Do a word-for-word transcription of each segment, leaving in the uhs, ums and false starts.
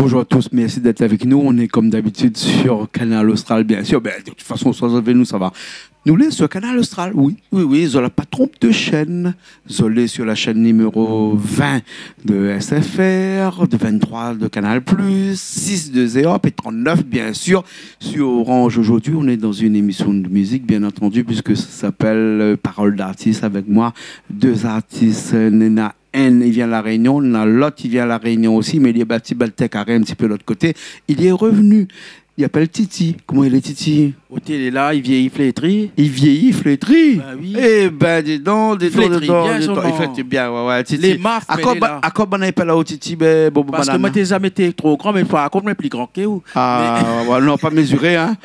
Bonjour à tous, merci d'être avec nous. On est comme d'habitude sur Kanal Austral, bien sûr. Ben, de toute façon, sa zot vé nou, sa va. Nou lé sur Kanal Austral, oui, oui, oui, zot la pa tronp de chaîne. Zot lé sur la chaîne numéro vingt de S F R, de vingt-trois de Kanal plus, six de Zeop et trente-neuf, bien sûr, sur Orange. Aujourd'hui, on est dans une émission de musique, bien entendu, puisque ça s'appelle, euh, Parole d'artiste avec moi, deux artistes, euh, néna inn i vien La Rényon, néna lot i vien La Rényon osi, mé li lé bati bal tèk aré in ti pé lot koté. Li lé revenu. Li apèl Titi. Koman i lé, Titi ? Oté, li lé la, li vieyi flétri. Li vieyi flétri ? Ben oui. Eh ben, dis donc, dis donc, dis donc, dis donc. Flétri bien, ouais, ouais, Titi. Lé maf, mé li lé la. Akoz bann i apèl aou Titi, ben, bon, banane. Parske moin té zamé té tro gran, mé par kont moin lé pli gran ke ou. Ah, ouais, non, pa meziré, hein.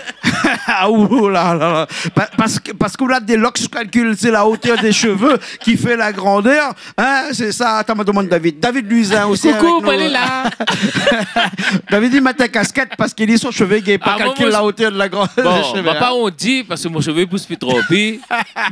Ah, ouh là là là. Pa-, parske, parske ou la dé lok, je calcule, c'est la hauteur des cheveux qui fait la grandeur. Hein, sé sa. Atann, ma domann David. David Louisin osi avèk nou. Koukou, moin lé la. David, li mèt in kaskèt parske li, son shové, li gingn pa kalkil la hauteur de la gran-, dé shové, hein. Ah, bon, moin, moin, pa ont di, parske mon shové i pous pi tro, pi.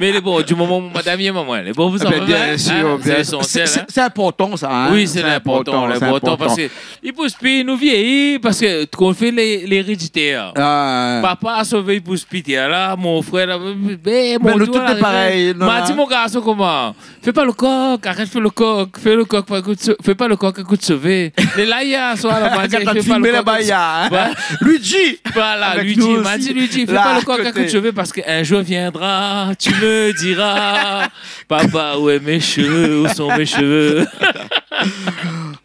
Mé lé bon, di moman mon madam i èm amoin, lé bon, vous savez, hein. Eh ben, bien sûr, bien sûr. Sé lésansièl, hein. Sé, sé, sé inportan, sa, hein. Oui, sé inportan, sé inportan, inportan, parske i pous pi, nou vieyi, parske kan i fé lé-, léréditèr. Ah, ouais. Papa la sové, i pous pi tèr la, mon frèr la, ben, mon tour la arivé. Mé nou tout lé parèy, non, hein. Ma di mon garson koman ? Fé pa lo kok, arèt fé lo kok, fé lo kok, pa kout so-, fé pa lo kok, kout sové. Lé la yèr soir laba, ma di, fé pa lo kok, kout sové. Luigi, avèk nou osi. Voilà, Luigi, ma di, Luigi, fé pa lo kok, kout sové, parske un jour viendra, tu me diras, papa, où est mes cheveux, où sont mes cheveux ?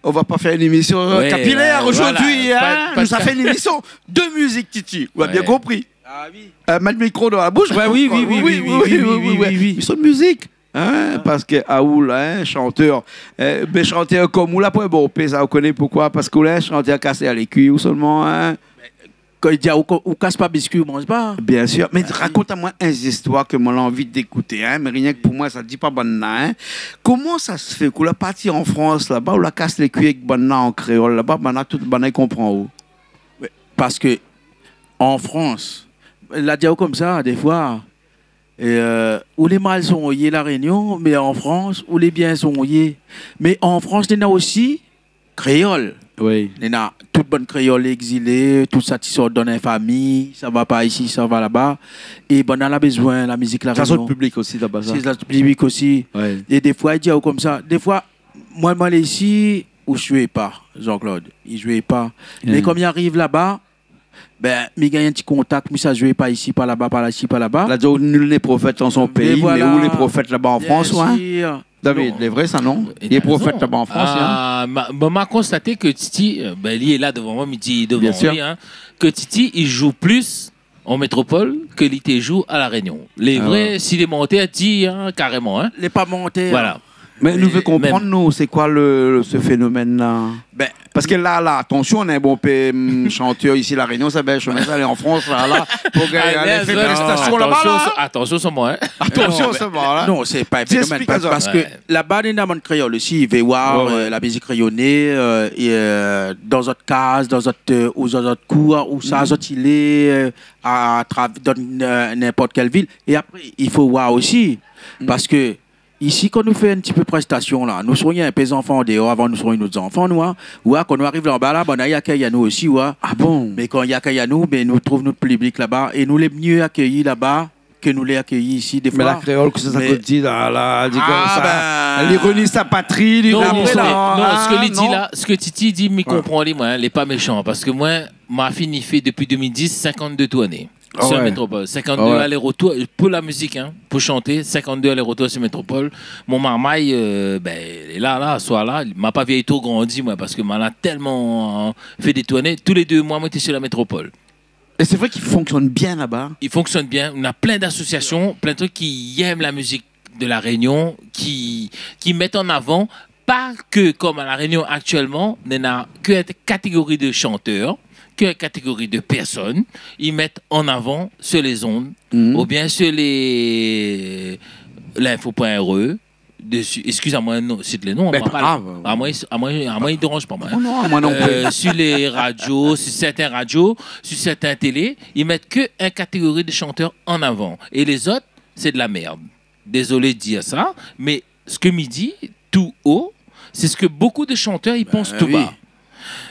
On va pas faire une émission, euh, capillaire aujourd'hui, hein. Ouais, euh, voilà, pas, pas de ca- Nou sa fé in émission de musique, Titi. Ou la bien konpri. Ah oui. Euh, mèt lo mikro dan la boush. Ouais, oui, oui, oui. Mé sé in mizik. Hein, parske, ah, ou la, hein, shantèr. Euh, mé shantèr kom ou la, pou in bon pé, sa, ou koné poukoué ? Parske ou la, in shantèr kasé lé kui, ou solman, hein. Kan i di aou, ou kas pa biskui, ou manz pa. Bien sûr. Mé rakont amoin in zistoir ke moin la anvi d'ékouté, hein. Mé rienk pou moin, sa di pa banna, hein. Koman sa sé fé ke ou la parti an Frans laba, ou la kas lé kui èk banna an kréol laba, banna tout, banna i konpran aou ? Mé parske an Frans, la di aou komsa, défoi, é, euh, ou lé mal sonyé La Rényon, mé an Frans, ou lé bien sonyé. Mé an Frans, néna osi kréol. Oui. Néna tout bann kréol ékzilé, tout sa ti sort dan in fami, sava par isi, sava laba. É banna la bézoin la mizik La Rényon. Sa sort piblik osi, laba, sa. Sé sa piblik osi. Ouais. É défoi, i di aou komsa, défoi, moin, moin lé isi, ou zoué pa, Jean-Claude, i zoué pa. Mé kom i ariv laba, ben, mi gingn in ti kontak, mi sa zoué pa isi, pa laba, pa la, isi, pa laba. La di aou, nul n'est prophète en son pays, mé ou lé profèt laba an Frans, ou, hein ? Bien sûr. David, lé vré sa, non ? Non. Li lé profèt laba an Frans, hein ? Ah, ma, ma, ma konstaté ke Titi, euh, ben, li lé la dovan moin, mi di dovan li, hein, ke Titi, li zoué plis an métropol ke li té zoué a La Rényon. Lé vré, si lé mantèr, di, hein, karéman, hein. Lé pa mantèr. Voilà. Mé nou vé konprann, nou, sé koué lo, lo, se fénomèn-la ? Ben, parske la, la, atansion, néna in bon pé, mm, shantèr isi La Rényon, sa bèl shomin, sa, alé an Frans, la, la, pou gingn alé fé manifestasion laba, la. Atansion, sa, atansion solman, hein. Atansion solman, la. Non, mé non, sé pa in fénomèn, parske laba, néna bann kréol osi, i vé oir, euh, la mizik rényoné, euh, é, euh, dan zot kaz, dan zot, euh, ou dan zot kour, ou sa, zot i lé, euh, a trav-, dan, euh, ninport kèl vil. É apré, i fo oir osi, parske isi, kan nou fé in ti pé prèstasion la, nou sogn in pé zanfan an déor avan nou sogn nout zanfan, nou, hein. Oua, kan nou ariv laba la, banna i akèy anou osi, oua. Ah bon ? Mé kan i akèy anou, ben, nou trouv nout piblik laba é nou lé myé akéyi laba ke nou lé akéyi isi, défoi. Mé la kréol, kosa sa vé dir la, la, di komsa, li reni sa patri, li reni son, hein, non ? Non, sak li di la, sak Titi i di, mi konpran li, moin, hein, lé pa méshan, parske moin, ma fini fé dopi deux mille dix, cinquante-deux tournées. Ah ouais. Sur métropol. Cinquante-deux allers-retours, pou la mizik, hein, pou shanté, cinquante-deux allers-retours sur métropol. Mon marmay, euh, ben, lé la, la, soir la, ma pa vi aou tro grandi, moin, parske ma la tèlman, euh, fé dé tourné. Tou lé dé moi, moin té sur la métropol. É sé vré ke i fonksionn bien laba. I fonksionn bien. Néna plin d'asosiasion, plin de trik ki èm la mizik de La Rényon, ki, ki mèt an avan, pa ke kom a La Rényon aktièlman, néna ke in katégori de shantèr, ke in katégori de pèrsone, i mèt an avan sur lé zond, oubien sur lé, l'info point R E, desi, eskiz amoin, non, sit lé non, pa grav. Amoin, amoin, amoin, i déranz pa moin, hein. Non, non, moin non pli. Euh, sur lé radio, sur sèrtin radio, sur sèrtin télé, i mèt ke in katégori de shantèr an avan. É lé zot, sé de la mèrd. Dézolé de dir sa, mé sak mi di tou o, sé sak bonpé de shantèr i pans tou ba. Ben oui.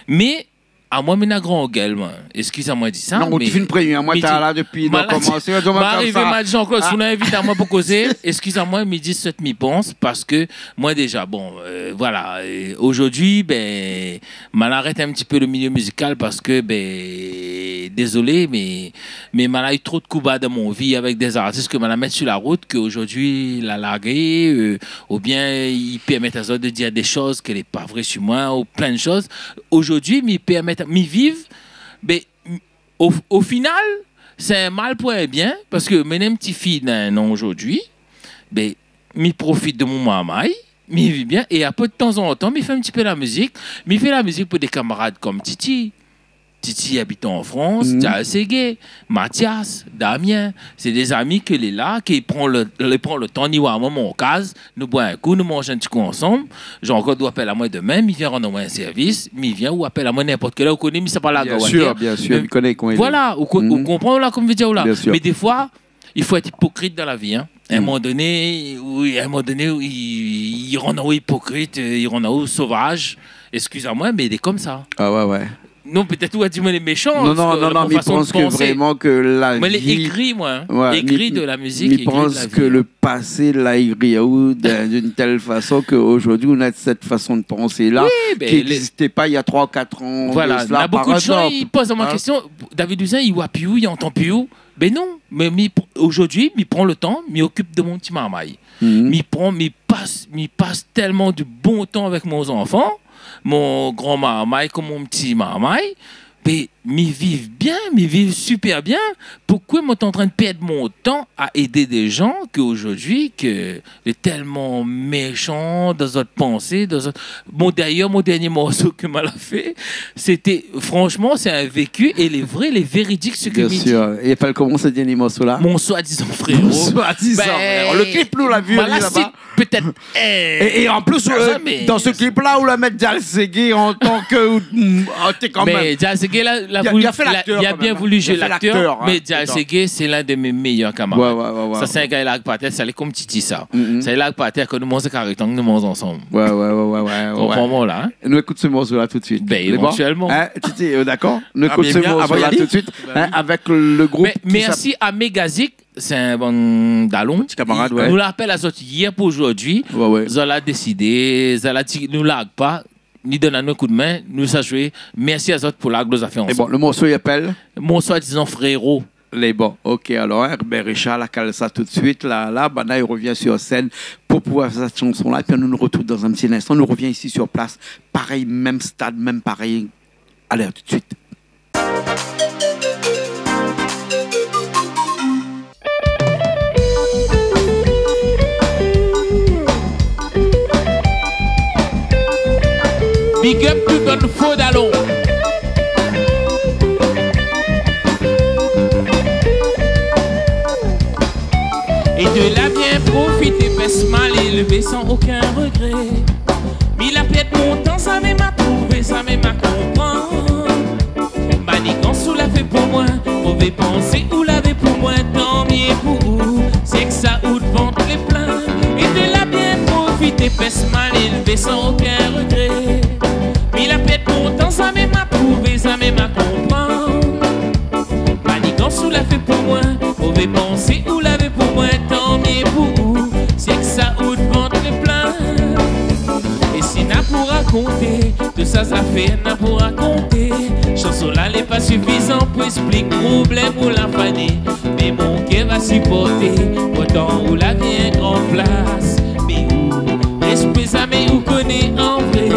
Mé Amoin, mi na gran gèl, moin. Eskiz amoin di sa, non, ou mé ti fine prévni amoin, mi di, talèr la, dopi, ma la di, komansé, ma arivé, ma di, Jean-Claude, si ou invit amoin pou kozé, eskiz amoin, mi di sak mi pans, parske moin déza, bon, euh, voilà, euh, zordi, bin, ma la arèt in ti pé le milié mizikal parske, bin, dézolé, mé, mé ma la u tro de kouba dan mon vi avèk dé zartis ke ma la mèt su la rout, ke zordi la largé, euh, oubien i pèrmèt azot de dir dé shoz ke lé pa vré su moin, ou plin de shoz. Zordi, mi pèrmèt, mi viv, bin, o, o final, sé in mal pou in bien, parske mi néna in ti fiy dan in an zordi, bin, mi profit de mon marmay, mi viv bien, é apré, de tanzantan, mi fé in ti pé la mizik, mi fé la mizik pou dé kamarad kom Titi. Titi i abit an Frans, Dial Ségué, Mathias, Damien, sé dé zami ke lé la, ki pran le, lé pran le tan, ni oir amoin mon kaz, nou boir in kou, nou manz in ti kou ansanm. Jean-Claude, ou apèl amoin domin, mi vien rann amoin in sèrvis, mi vien, ou apèl amoin ninport kèl èr, ou koné, mi sa pa la gawad. Bien sir, bien sir, mi koné koman i lé. Voilà, ou ko-, ou konpran la, kom mi vé dir la. Bien sir. Mé défoi, i fo èt ipokrit dan la vi, in. In moman doné, ou, in moman doné, ou i, i rann aou ipokrit, euh, i rann aou sovaz. Eskiz amoin, mé lé komsa. Ah ouais, ouais. Non, pétèt ou va di amoin lé méshan, non, non, parske non, non, mon fason de pansé. Mi pans ke vréman ke la vi, moin lé égri, moin, in. Ouais, égri de la mizik, égri de la vi, in. Mi pans ke le pasé la égri aou d'in, d'in tèl fason ke zordi ou na sèt fason de pansé la, ki égzisté pa néna troi, kat an de sela, par égzanp. Voilà, na bonpé de moun i poz amoin la késtion, David Ouzin, i oi pi ou, i antann pi ou. Bin non, mé mi pr-, zordi, mi pran le tan, mi okip de mon ti marmay. Mi pran, mi pas, mi pas tèlman de bon tan avèk mon zanfan, mon gran marmay kom mon ti marmay, mé mi viv bien, mi viv sipèr bien. Poukoué moin lé antrinn pèrd mon tan a édé dé jan ke zordi, ke lé tèlman méshan dan zot pansé, dan zot, bon, dayèr, mon dèrnié morso ke ma la fé, sété, fransman, sé in véki é lé vré, lé véridik sak mi di. Bien sir. I apèl koman se dèrnié morso la ? Mon soi-dizan fréro. Mon soi-dizan fréro. Bin, le klip, nou la vi, voilà, laba. Pétèt, é, é an plis, pèrsone, euh, mé dan se klip la, ou la mèt Dial Ségué an tan ke, mm, ah, té kan mèm. Mé Dial Ségué la, la voulu, la, li la bien voulu zoué laktèr, in, mé Dial Ségué, sé l'un de mes meilleurs camarades. Ouais, ouais, ouais, ouais. Sa sé in gars i larg pa atèr, sa lé kom Titi sa. Sa i larg pa atèr, ke nou manz karé tang, nou manz ansanm. Ouais, ouais, ouais. Konpran amoin la, in ? Nou ékout se morso la tout de suit. Bin, évantuèlman. In, Titi, euh, dakor ? Nou ékout se morso la tout de suit, in, avèk le group ki s'appelle... Mé mèrsi a Mégazik, sé in bann dalon. Ti kamarad, ouais. Nou la apèl azot yèr pou zordi. Ouais, ouais. Zot la désidé, zot la di, nou larg pa, ni donn anou in koudmin, nou sa zoué. Mèrsi azot pou la glo zafèr ansanm. É bon, le morso i apèl ? Mon soi-dizan fréro. Lé bon, OK, alor, in, bin, Richard la kal sa tout de suit, la, la, banna i revien sur scène pou pouvoir fé sèt shanson-la, épi nou nou retrouv dan in ti instan, nou revien isi sur plas, parèy, mèm stad, mèm parèy. Alé, a tout de suit. Big up tout bann fo dalon. É de la bien profité, pès mal élevé san okin regré. Mi la pèrd mon tan, zamé ma trouvé, zamé ma konprann. Manigans ou la fé pou moin, mové pansé ou lavé pou moin, tan mié pou ou, sé ke sa out vant lé plin. É de la bien profité, pès mal élevé san okin regré. Mi la pèrd mon tan, zamé ma trouvé, zamé ma konprann. Manigans ou la fé pou moin, mové pansé ou lavé pou moin, tan mié pou ou, sé ke sa out vant lé plin. É si na pou rakonté, tout sa zafèr na pou rakonté, shanson-la lé pa sifizan pou èksplik problèm ou la fané. Mé mon kèr va siporté, pourtan ou la vi in gran plas. Mé ou, rèspé zamé ou koné an vré.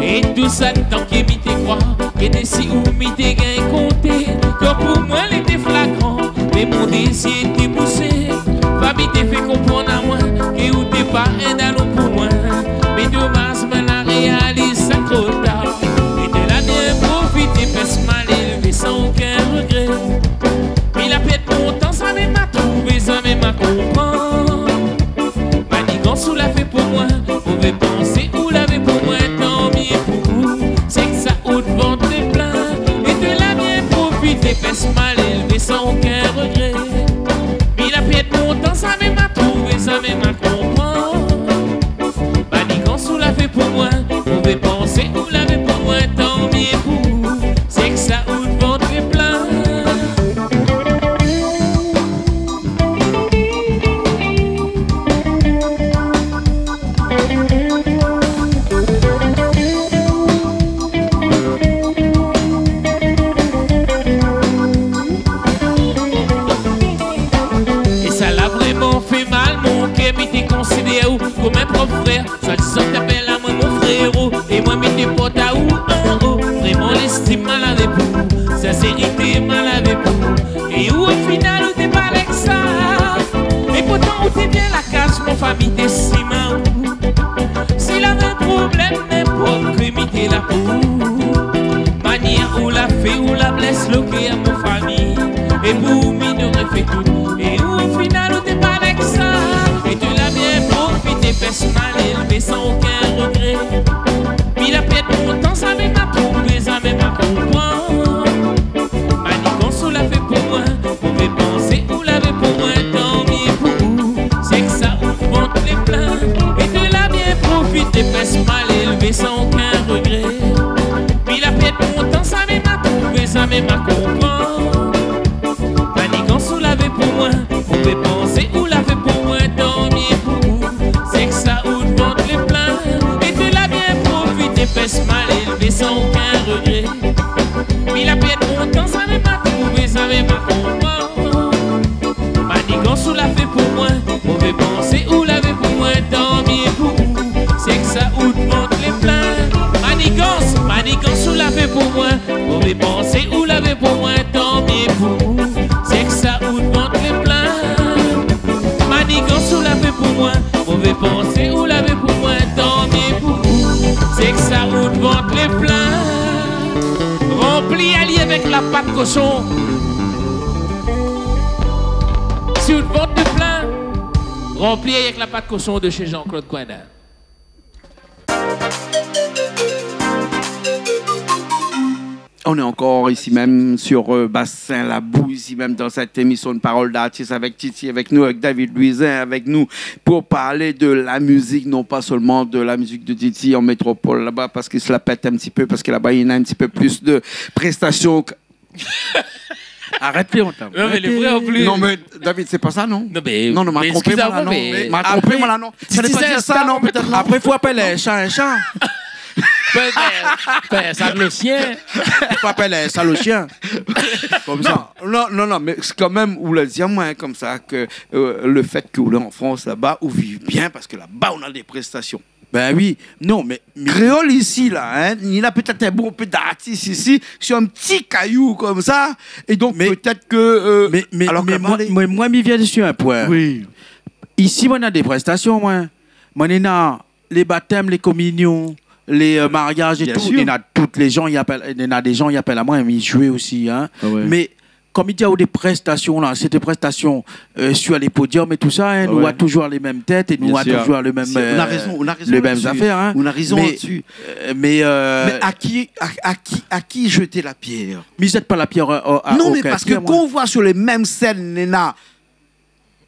É tout sa tan ke mi té kroi, ke té si ou mi té gingn konté. Kan pou moin lété flagran, mé mon dézir té pousé. Fami té fé konprann amoin ke ou té pa in dalon pou moin. Mé domaz, moin la réaliz sa tro tar. É de la bien profité, pès mal élevé san okin regré. Mi la pèrd mon tan, zamé ma trouvé, zamé ma konprann. Manigans ou la fé pou moin, mové pansé ou lavé pou moin, tan mié pou ou, sé ke sa out vant lé plin. É de la bien profité, pès mal élevé san okin regré. pa mi té siman. Si lavé problèm, ninport ke mi té la pou ou. Manièr ou la fé, ou la blès lo kèr mon fami. É pou ou, mi noré fé tout. É ou, o final, ou té pa èk sa. É té la bien profité, pès mal élvé, san okin regré. Mi la pèrd mon tan, zamé ma trouvé, zamé ma konpran. Manigans ou la fé pou moin, mové pansé ou lavé pou moin, tan mié pou ou. Sé ke sa ou vant lé plin. É té la bien profité, pès mal élvé, san okin regré. Mi la pèrd mon tan, zamé ma trouvé, zamé ma konpran. Manigans ou lavé pou moin, mové pansé ou lavé pou moin, tan mié pou ou. Sé ke sa ou vant lé plin. É té la bien profité, pès mal élvé, san okin regré. Mi la pèrd mon tan, zamé ma trouvé, zamé ma konpran. Manigans ou la fé pou moin, mové pansé ou lavé pou moin, tan mié pou ou. Sé ke sa ou vant lé plin. Manigans, manigans ou la fé pou moin, mové pansé ou lavé pou moin, tan mié pou ou. Sé ke sa ou vant lé plin. Manigans ou la fé pou moin, mové pansé ou lavé pou moin, tan mié pou ou. Sé ke sa ou vant lé plin. Ranpli ali avèk la pat koshon. Si ou vant lé plin, ranpli avèk la pat koshon de shé Jean-Claude Coindin. On est encore ici même sur, euh, Bassin Labou, ici même dans cette émission de Parole d'artiste avec Titi, avec nous, avec David Louisin, avec nous, pour parler de la musique, non pas seulement de la musique de Titi en métropole là-bas, parce qu'il se la pète un petit peu, parce que là-bas, il y en a un petit peu plus de prestations que... Arèt, Léon, t'as... Non, mé lé vré an plis. Non, mé David, sé pa sa, non ? Non, mé, non, non, ma tronpé moin la, non. Ma tronpé moin la, non. Sa vé pa dir sa, non, pétèt, non. Apré, fo apèl in sha in sha. Fo apèl in sha lo shien. Fo apèl in sha lo shien. Konmsa. Non, non, non, non, mé sé kan mèm, ou la di amoin, in, konmsa, ke, euh, le fèt ke ou lé an Frans, laba, ou viv bien, parske laba, ou na dé prestasion. Bin oui, non, mé, mé kréol isi la, in, li na pétèt in bonpé d'artis isi, si in ti kayou konmsa, é donk pétèt ke, euh, mé, mé, alor mé ke moin, laba, lé, mé moin, mi vien dési in poin. Oui. Isi, moin, na dé prestasion, moin. Moin, néna lé batèm, lé kominion, lé, euh, mariaz é tout. Bien sir. Néna tout lé jan i apèl, néna dé jan i apèl amoin, mi zoué osi, in. Ah ouais. Mé konm i di, ou dé prestasion la, sé dé prestasion, euh, sur les podiums é tousa, in, nou voi toujour lé mèm tèt é nou voi toujour lé mèm, euh, lé mèm zafèr, in. Bien sir. Ou na rézon, ou na rézon la-dsi. Ou na rézon la-dsi. Mé, euh, mé, euh, mé a ki, a, a ki, a ki zété la pièr ? Mi zèt pa la pièr, euh, a, a okin pièr, moin. Non, mé parske kan ou voi sur lé mèm sèn, néna,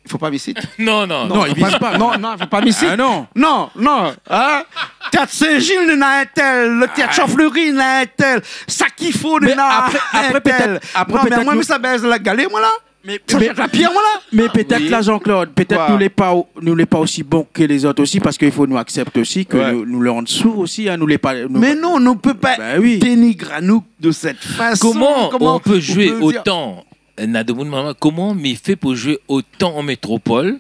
i fo pa mi sit. Non, non, non, non, i viz pa. Non, non, fo pa mi sit. Ah, non. Non, non, in. Téat Sin-Zil, néna in tèl. Le téat Chanfleuri, néna in tèl. Sak i fo, néna in tèl. Mé apré, apré, pétèt, apré, non, mé pétèt amoin, nou, mi sa bèz la galé, moin, la. Mé, mé, sa zèt la pièr, moin, la. Mé pétèt, oui, la, Jean-Claude, pétèt, koi, nou lé pa o-, nou lé pa osi bon ke lé zot osi, parske i fo nou aksèpté osi ke, ouais, nou, nou lé an dsou osi, in, nou lé pa, nou... Mé non, nou pé pa, bin oui, dénigr anou de sèt fason. Koman ou pé zoué otan ? Koman ou pé dir ? Na demoun, momon, koman mi fé pou zoué otan an métropol ?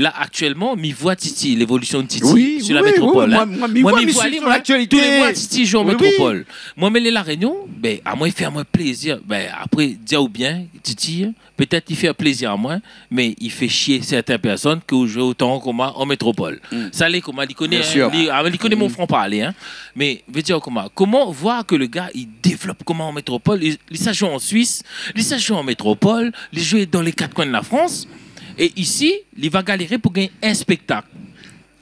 La, aktièlman, mi voi Titi, lévolision de Titi sur la métropole, in. Oui, oui, oui, moin, moin, mi voi, mi voi, mi suiv ali, sur moin, laktialité. Tou lé moi, Titi i zoué an métropol. Oui, oui. Moin, mé lé La Rényon, bin, amoin, i fé amoin plézir. Bin, apré, dir aou bien, Titi, pétèt i fé plézir amoin, mé i fé shié sèrtin pèrsone ke ou zoué otan koman an métropol. Hmm. Sa, lé koman, li koné, in, li, ah, li koné mon fran parlé, in. Bien sir. Hmm. Mé, vé dir koman, koman voir ke le gars, i dévlop koman an métropol, li, li sa zoué an Suisse, li sa zoué an métropol, li zoué dan lé kat koin de la Frans, é isi, li va galéré pou gingn in spéktak.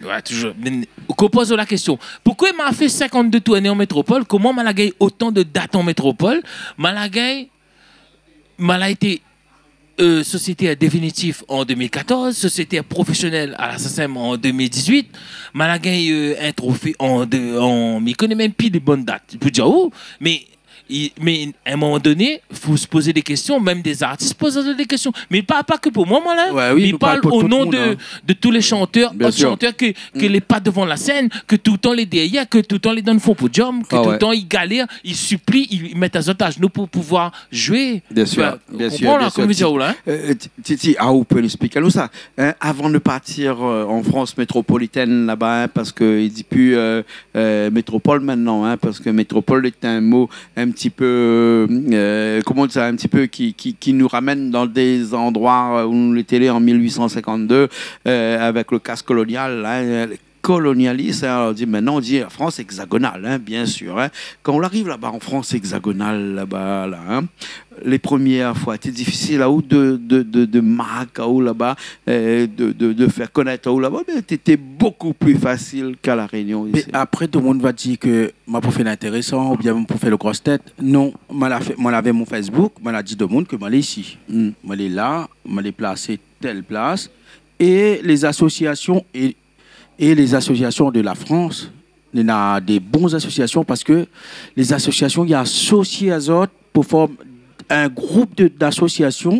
Ouais, toujour. Mé, ou poz la késtion, poukosa ma fé sinkant-dé tourné an métropol, koman ma la gingn otan de dat an métropol, ma la gingn, ma la été, euh, sosiétèr définitif an deux mille quatorze, sosiétèr profésionèl a la SACEM an deux mille dix-huit, ma la gingn, euh, in trofé an dé, an, mi koné mèm pi lé bone dat pou dir aou, mé i, mé a in moman doné, fo se pozé dé késtion, mèm dé zartis i poz dé késtion. Mé i parl pa ke pou moin, moin, la. Ouais, oui, nou parl pou tout moun, in. I parl o non de, de tout lé shantèr, ot shantèr ke, ke lé pa dovan la sèn, ke toultan lé dèrièr, ke toultan lé dan le fon podium, ke toultan i galèr, i sipli, i, i mèt azot a zenou pou pouvoir zoué. Bien sir, bien sir, bien sir. Ou konpran, la, koman mi di aou, la, in ? Euh, Ti-, Titi, ah, ou pé ésplik anou sa, in, avan de partir, euh, an Frans métropolitèn laba, in, parske i di pi, euh, euh, métropol mintnan, in, parske métropol lé in mo in ti pé, euh, koman dir sa, in ti pé ki, ki, ki nou ramèn dan dé zandroi ousa nou lété an mil uit san sinkant-dé, euh, avèk le kas kolonial, in, kolonialis, in, alor, di, mintnan, nou di la Frans égzagonal, in, biensir, in. Kan ou ariv laba an Frans égzagonal, laba, la, in, lé promié foi, té difisil aou de, de, de, de mark aou laba, euh, de, de, de fé konèt aou laba, mé té, té bokou pli fasil k'a La Rényon, mé isi. Apré, tout moun va dir ke moin pou fé lintérésan, oubien pou fé le gros tèt. Non, moin la fé, moin lavé mon Facebook, moin la di tout moun ke moin lé isi. Hmm. Moin lé la, moin lé plasé tèl plas. É lé zasosiasion, é é lé zasosiasion de la Frans, néna dé bon zasosiasion parske lé zasosiasion i asosi azot pou form in group de, d'asosiasion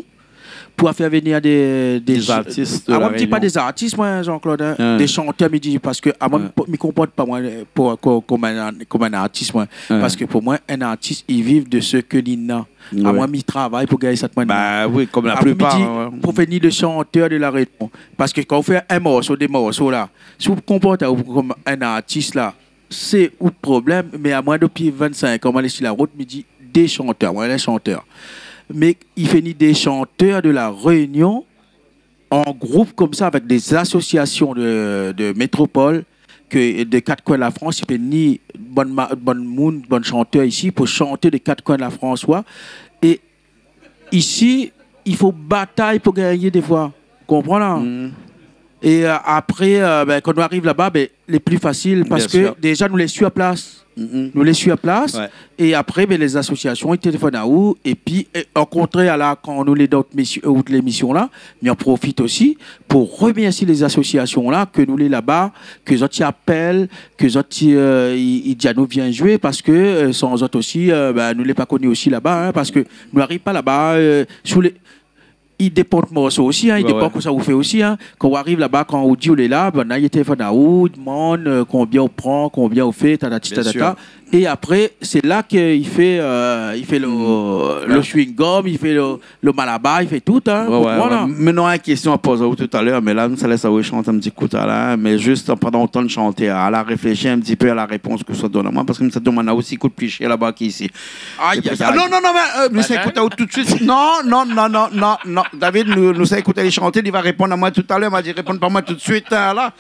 pou fé vnir dé, dé, dé zartis de La Rényon. Ah, moin, mi di pa dé zartis, moin, Jean-Claude, in. In. Dé shantèr, mi di, parske, ah, moin, in, mi, mi konpran pa, moin, pou, ko-, kom in, kom in artis, moin. In. Parske pou moin, in artis, i viv de se ke li néna. Wé. Ah, moin, mi travay pou gingn sa moin néna. Ba oui, kom la plipar, in. Apré, mi di, wé, pou fé ni le shantèr de La Rényon. Parske kan ou fé in morso, dé morso la, si ou konpran aou kom in artis la, sé out problèm, mé amoin, dopi vinn-sink an, moin lé si la rout, mi di dé shantèr, moin lé shantèr. Mé i fé ni dé shantèr de La Rényon, an group komsa, avèk dé zasosiasion de, de métropol, ke, de kat koin la Frans, i fé ni bann ma-, bann moun, bann shantèr isi pou shanté de kat koin la Frans, wé. É isi, i fo batay pou gingné défoi. Konpran la ? Mm. É, euh, apré, euh, bin, kan nou ariv laba, bin, lé pli fasil, biensir, parske déza nou lé sir plas. Mm. Nou lé sir plas. Wé. É apré, bin, lé zasosiasion i téléfone aou, épi, é, o kontrèr, la, kan nou lé dan out misi-, euh, out lémision la, mi an profit osi pou remèrsié lé zasosiasion la, ke nou lé laba, ke zot i apèl, ke zot i, euh, i, i di anou vien zoué, parske, euh, san zot osi, euh, bin, nou lé pa koni osi laba, in, parske nou ariv pa laba, euh, sou lé, i dépan morso osi, in, i dépan kosa ou fé osi, in. Wé, wé. Kan ou ariv laba, kan ou di ou lé la, banna i téléfone aou, i demann, euh, konbien ou pran, konbien ou fé, tatati, tatata. Biensir. É apré, sé la ke i fé, euh, i fé le, le chewing-gum, i fé le, le malabar, i fé tout, in, konpran la. Wé, wé. Mé non, in késtion a poz aou talèr, mé la, nou sa lès aou shant in ti kou talèr, mé zis, pandan ou tann shanté, ala réfléshi in ti pé a la répons ke sa donn amoin, parske sa donn amoin osi kout pli shèr laba ki isi. Ay, ay, ay. Non, non, non, mé, euh, nou sa ékout aou tout suit. Non, non, non, non, non, non. David, nou, nou sa ékout ali shanté, li va réponn amoin talèr, ma di, réponn pa moin tout suit, in, la.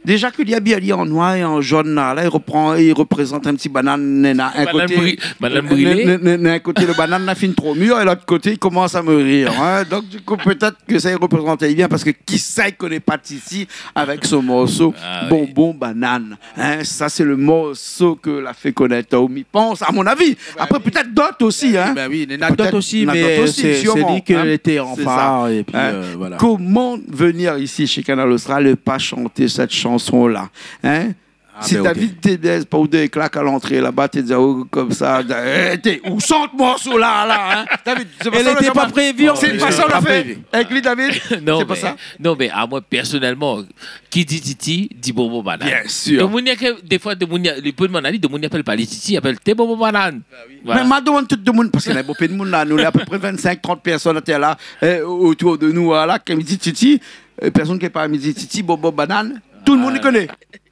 Déza ke li abiy ali an noir é an zone la, la, i repran, i reprézant in ti banane, néna in koté, banane bri-, banane brilé. Né-, né-, néna in koté, le banane la fine tro mir, é lot koté, i komans a morir, in. Donk, du kou, pétèt ke sa i reprézant bien, parske kisa i koné pa Titi avèk son morso Bonbon Banane. Ah oui. In, sa, sé le morso ke la fé konèt aou, mi pans, a mon avi. Ba oui. Apré, pétèt dot osi, in. Ba oui, néna dot osi, mé sé, sé li ke lété an far, épi, euh, voilà. Koman vnir isi, shé Kanal Austral, é pa shanté sèt shanson la, in ? Ah, bin, ok. Si David té dé, pa ou dé klak a lantré laba, té di aou komsa, é, té, ou shant morso la, la, in ? David, sé pa sa nou la fé. Lété pa prévi, an plis. Sé pa sa nou la fé. Avèk li, David, sé pa sa. Non, mé, non, mé amoin, pèrsonèlman, ki di Titi, di Bonbon Banane. Biensir. Demoun i, défoi, demoun i, lé pé demann ali, demoun i apèl pa li Titi, i apèl Té Bonbon Banane. Ba oui. Voilà. Mé ma domann tout demoun, parske néna bonpé demoun la, nou lé apépré vinn-sink, trant pèrsone atèr la, euh, otour de nou, la, kan mi di Titi, euh, pèrsone ki pa mi di Titi, Bonbon Banane, tout demoun i koné.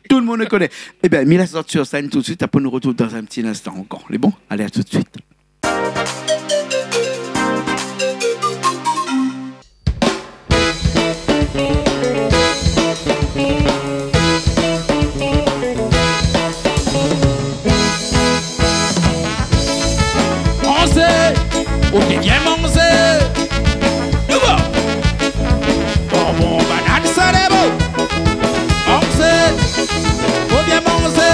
Tout demoun i koné. Ébin, mi lès azot sir sèn tout suit, apré nou retrouv dan in ti linstan ankor. Lé bon ? Alé, a tout suit. Manzé, ou té bien manzé. Nouvo. Bonbon banane, sa lé bon. Manzé, ou bien manzé.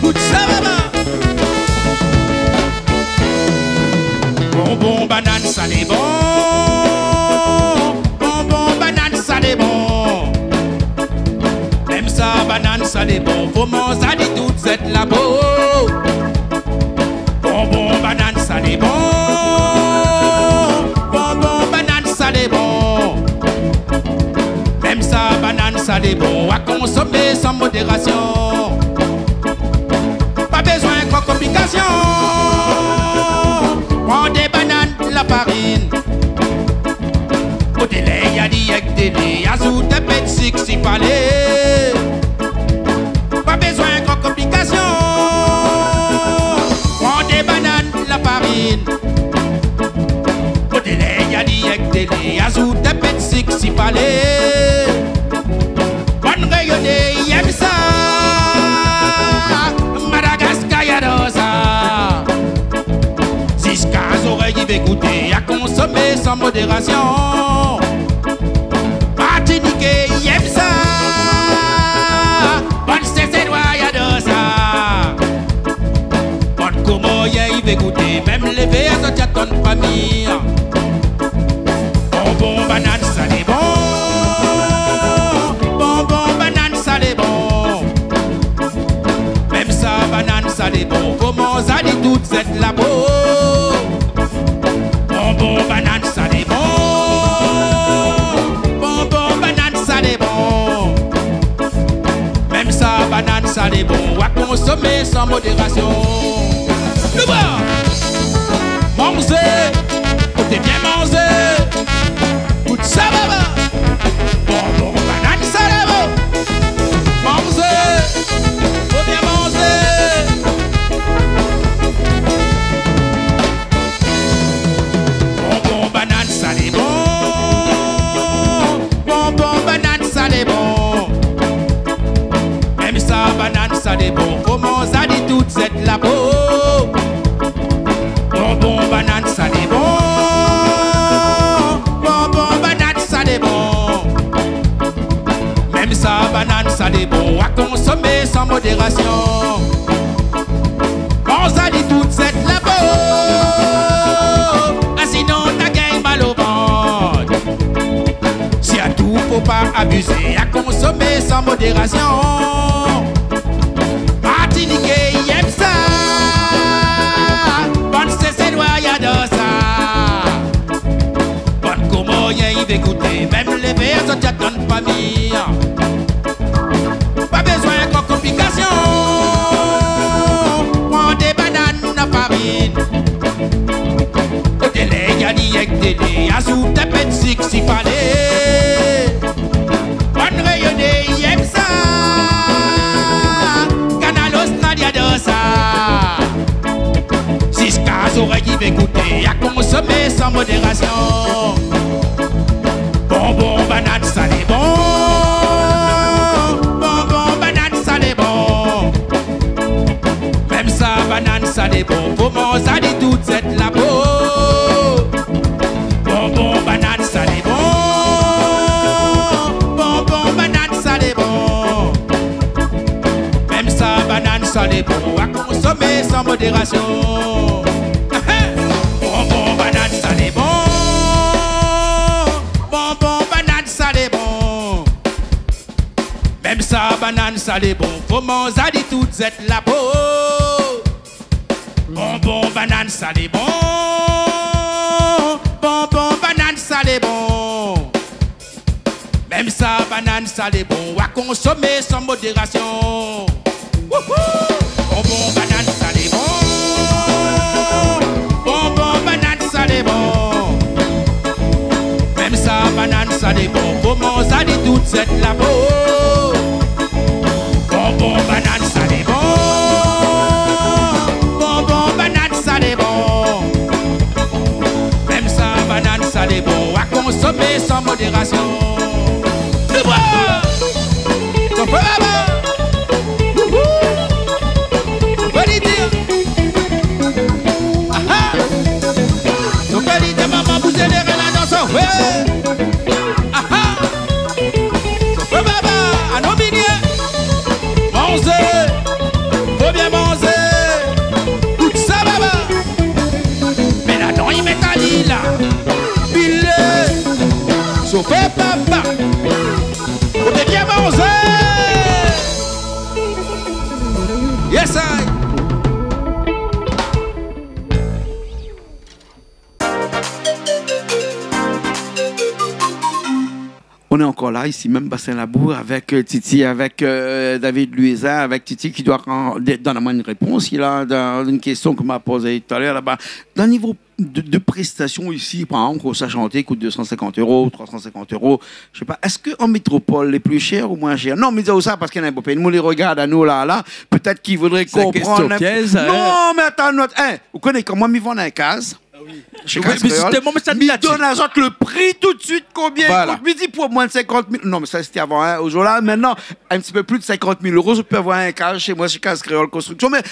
Gout sa, maman. Bonbon banane, sa lé bon. Bonbon banane, sa lé bon. Mèm sa banane, sa lé bon. Fo manz ali tout zèt la po. Bonbon banane, sa lé bon. Bonbon banane, sa lé bon. Mèm sa banane, sa lé bon. A konsomé san modérasion. Pa bézoin gran konplikasion. Pran dé banane, la farine. Koté lé, ali èk dé lé, azout in pé d'sik si falé. Pa bézoin gran konplikasion. Pran dé banane, Azout in pé d sik si falé. Bann Rényoné i èm sa. Madagaskar i ador sa. Ziska zorèy i vé gouté, a konsomé san modérasion. Martiniké i èm sa. Bann Séselwa i ador sa. Bann Komorien i vé gouté, mèm lévé azot i atann fami. Bonbon banann sa lé bon. Bonbon banann sa lé bon. Mèm sa banann sa lé bon, fo manz ali tout zèt la po. Bonbon banann sa lé bon. Bonbon banann sa lé bon. Mèm sa banann sa lé bon, a konsomé san modérasion. Nou bwar. Manzé, koté bien manzé. Tout sa baba. Bonbon banann sa lé bon. Manzé, fo bien manzé. Bonbon banann sa lé bon. Bonbon banann sa lé bon. Mèm sa banann sa lé bon, fo manz ali tout zèt la po. Bonbon banann sa lé bon. Bonbon banann sa lé bon. Mèm sa banann sa lé bon, a konsomé san modérasion. Manz ali tout zèt la po. Asinon na gingn mal o vant. Sirtou fo pa abizé, a konsomé san modérasion. Martiniké i èm sa. Bann Séselwa i ador sa. Bann Komorien i vé gouté, mèm lévé azot i atann fami. Pa bézoin gran konplikasion. Pran dé banann na farine. Koté lé, gingn ali èk délé, azout in pé d sik si falé. Bann Rényoné i èm sa. Kanal Austral i ador sa. Ziska zorèy i vé gouté, a konsomé san modérasion. Bonbon banann sa lé bon. Bonbon banann sa lé bon. Mèm sa banann sa lé bon, fo manz ali tout zèt la po. Bonbon banann sa lé bon. Bonbon banann sa lé bon. Mèm sa banann sa lé bon, a konsomé san modérasion. Bonbon banann sa lé bon. Bonbon banann sa lé bon. Mèm sa banann sa lé bon, fo manz ali tout zèt la po. Bonbon banann sa lé bon. Bonbon banann sa lé bon. Mèm sa banann sa lé bon, a konsomé san modérasion. Wouhou! Bonbon banann sa lé bon. Bonbon banann sa lé bon. Mèm sa banann sa lé bon, fo manz ali tout zèt la po. Bonbon banann sa lé bon. Bonbon banann sa lé bon. Mèm sa banann sa lé bon, a konsomé san modérasion. Nou bwar. Sofé baba. Wouhou. Sofé li di. Aha. Sofé li di, maman bouzé lé rèn la dans. Wé. Aha. Sofé baba, anon minié. Manzé, fo bien manzé. Tout sa baba. Mé ladan i mèt ali la. Pilé. Sofé baba. Fo bien manzé. Yes I. On est encore là, ici même, Bassin Labour, avec, euh, Titi, avec, euh, David Louisa, avec Titi qui doit ren-, de-, donn amoin une réponse. Il a, dans une question que m'a posée tout à l'heure là-bas. Dans le niveau de, de prestation ici, par exemple, quand sa chanté coûte deux cent cinquante euros, trois cent cinquante euros, je sais pas, est-ce que en métropole, lé pli shèr ou moin shèr ? Non, mé mi di sa parske néna bonpé moun i regard anou la, la, pétèt ki voudré konprann in pé. C'est une question piège, hein. Non, mé atann, nout, hein, ou koné koman mi vann in kaz ? Ah oui. Shé Kaz Kréol. Mé zisteman, mé sa mi di la, donn azot le pri tout suit, konbien i kout. Voilà. Mi di pou moin de sinkant mil. Non, mé sa sété avan, in. Ojourdui la, mintnan, in ti pé plis de sinkant mil éro, zot i pé avoir in kaz shé moin, shé Kaz Kréol Konstriksion. Mé,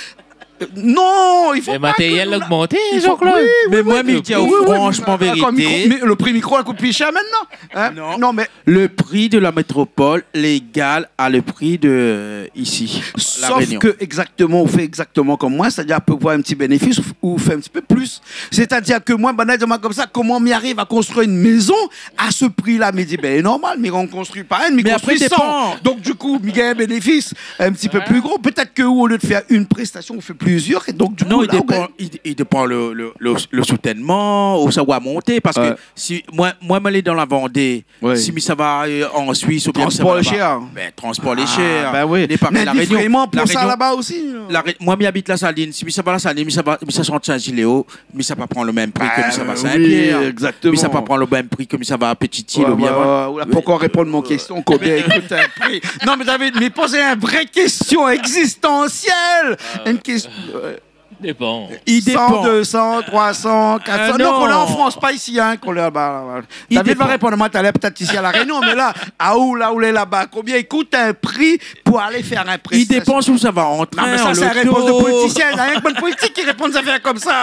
euh, non, i fo pa ke... Lé matérièl la ogmanté, Jean-Claude. Wi, wi, wi. Mé moin, mi di aou fransman, vérité. Ankor mikro, mé le pri mikro la kout pli shèr mintnan, in. Non. Non, mé le pri de la métropol lé égal a le pri de, euh, isi, La Rényon. Sof ke, égzakteman, ou fé égzakteman konm moin, sétadir ou pé avoir in ti bénéfis, ou, ou fé in ti pé plis. Sétadir ke moin, banna i di amoin konmsa, koman mi ariv a konstrui in mézon a se pri la ? Mi di, bin, lé normal, mi konstrui pa inn, mi konstrui san. Mé apré, i dépan. Donk, du kou, mi gingn in bénéfis in ti pé pli gro. Pétèt ke ou, olié de fèr in prestasion, ou fé plizièr. É donk, du kou, la, i dépan, i, i dépan le, le, le, le soutènman, ousa ou va monté. Parske si moin, moin, mi lé dan la Vandé, si mi sava, euh, an Suisse oubien mi sava laba, bin, transpor lé shèr. Transpor lé shèr. Ah, bin wi. Lé pa ke La Rényon. Mé in di vréman pou sa laba osi. La Ré-, moin, mi abit La Saline. Si mi sava La Saline, mi sava, mi sava Sint-Zile-o-Ro, mi sa pa pran le mèm pri ke mi sava Sin-Pièr. Bin wi, égzakteman. Mi sa pa pran le mèm pri ke mi sava Petite-Île oubien... Wi, wi, wi. Ou la pankor réponn mon késtion, konbien i kout in pri. Non, mé David, mi poz in vré késtion égzistansièl. In késtion, euh, Dépan. I dépan. San, dé san, troi san, kat san. Ah, non, kan nou lé an Frans, pa isi, in, kan nou lé laba, laba. David va réponn amoin talèr, pétèt isi a La Rényon, mé la, aou, la ou lé laba, konbien i kout in pri pou alé fèr in prestasion ? I dépan ousa ou sava an trin, an loto. Non, mé sa, sé in répons de politisien. Na rienk bann politik ki réponn zafèr konmsa.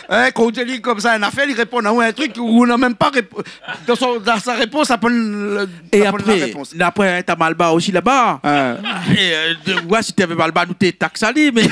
In, kan ou di ali konmsa in afèr, li réponn aou in trik ou na mèm pa rép-, dan son, dan sa répons, sa pran le, sa pran la répons. É apré, na pa in ta malbar osi laba. Ah. É, euh, de, ouais, si té navé malbar, nou té taks ali, mé...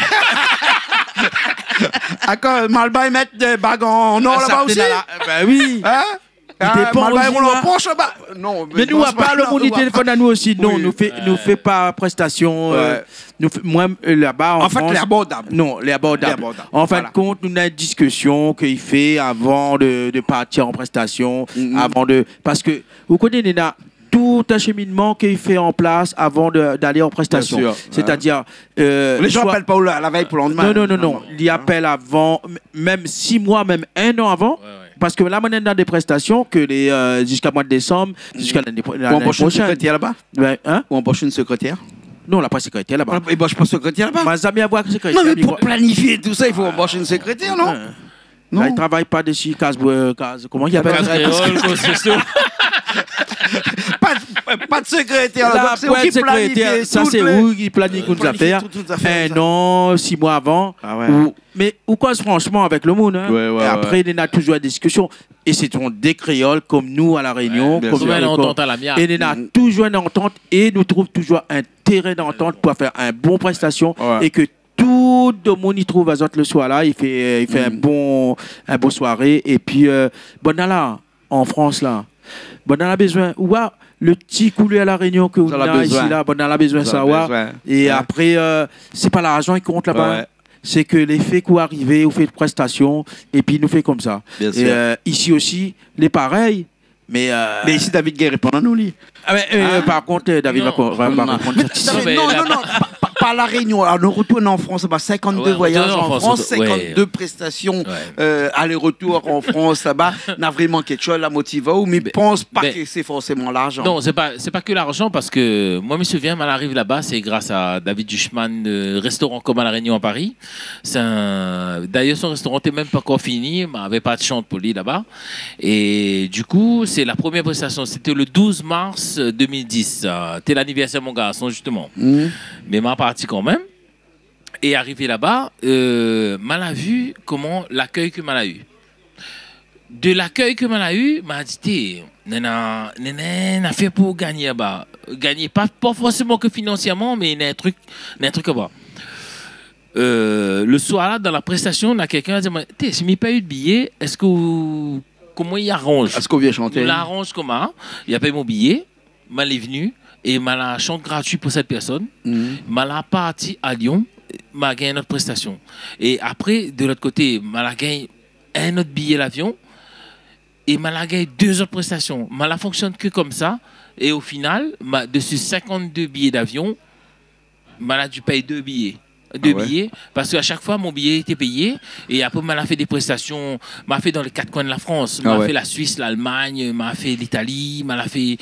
Akoz malbar i mèt dé bag an or laba osi ? Bin wi. In ? I dépan osi, malbar i roul an Porsche laba. Non, mé nou, apar le moun i téléfone anou osi. Non, nou fé, nou fé pa prestasion, euh, nou fé, moin, euh, laba an Frans. An fèt, lé abordab. Non, lé abordab. Lé abordab. Voilà. An fin de kont, nou na in diskision ke i fé avan de, de partir an prestasion, avan de, parske, ou koné, néna tout in sheminnman ke i fé an plas avan de, d'alé an prestasion. Bien sûr, ouais. Sétadir, euh, lé jan i apèl pa ou la, la vèy pou le landmin. Non, non, non, non. Non, non. Li apèl avan, m-, mèm sis moi, mèm in an avan. Ouais, ouais. Parske la, moin néna dé prestasion ke lé, euh, ziska moi de désanm, ziska lané pro-, lané proshèn. Ou anbosh in sekrétèr laba ? Ouais, in ? Ou anbosh in sekrétèr ? Non, la pa sekrétèr laba. Ah, i anbosh pa sekrétèr laba ? Ma zamé avoir sekrétèr. Non, mé pou planifié tousa, i fo anbosh in sekrétèr, non ? Ouais. Non. La, i travay pa dési Kaz, euh, Kaz, koman i apèl sa ? Kaz Kréol Konstriksion. Pa de, pa de sekrétèr, la, donk sé ou ki planifie tout. Sa sé ou ki planifie tout zafèr. In an, sis moi avan. Ah ouais. Ou, mé ou koz fransman avèk le moun, in. Ouais, ouais, ouais. É apré, néna toujour in diskision. É sé dé kréol konm nou a La Rényon, konm nou a lékol. Ouais, bien sûr. Trouv in antant a lamiab. É néna toujour in antant é nou trouv toujour in térin d'antant pou fé in bon prestasion é ke tout demoun i trouv azot le soir la, i fé, i fé in bon, in bon soiré. Épi, euh, banna la, an Frans la, banna la bézoin, ou oi, le ti koulèr La Rényon ke ou néna isi la, banna la bézoin sa, oi. Sa la bézoin. É apré, euh, sé pa larzan i kont laba, in. Ouais, ouais. Sé ke le fé k'ou arivé, ou fé prestasion, épi nou fé konmsa. Bien sûr. É, euh, isi osi, lé parèy. Mé, euh, mé isi, David i gingn réponn anou, li. Ah, mé, euh, par kont, euh, David va réponn sa. Non, mé non, non, pa, pa, pa La Rényon. Alor, nou rotourn an Frans, ba, sinkant-dé voyaz an Frans, sinkant-dé prestasion, euh, alé-rotour an Frans, laba. Na vréman kékshoz la motivé aou, mé pans pa ke sé forséman larzan. Non, sé pa, sé pa ke larzan, parske moin, mi souvien, ma la ariv laba, sé gras a David Duchemin, euh, restaurant Comme à La Réunion à Paris. Sé in, dayèr, son restoran té mèm pankor fini, ma lavé pa de shant pou li laba. É du kou, sé la promièr prestasion, sété le douz mars deux mille dix, euh, té lanivèrsèr mon garson, zisteman. Mé ma parti kanmèm. É arivé laba, euh, ma la vi koman lakèy ke ma la u. De lakèy ke ma la u, ma di, té, néna, néna in afèr pou gagné laba. Gagné pa, pa forséman ke finansièrman, mé néna in trik, néna in trik laba. Euh, le soir la, dan la prestasion, na kèlkin la di amoin, té, si mi pèy out biyé, èske ou, koman i aranj ? Èske ou vien shanté ? Nou la aranj koman, li la pèy mon biyé, ma lé vni, é ma la shant gratuit pou sèt pèrsone. Ma la parti a Lyon, ma gingn in not prestasion. É apré, de lot koté, ma la gingn in not biyé lavion, é ma la gingn dé zot prestasion. Ma la fonksionn ke konmsa, é o final, ma, desi sinkant-dé biyé davion, ma la di pèy dé biyé. de biyé, parske a shak foi mon biyé lété péyé, é apré ma la fé dé prestasion, ma la fé dan lé kat koin de la Frans, ma la fé la Suis, l'Almagn, ma la fé l'Itali, ma la fé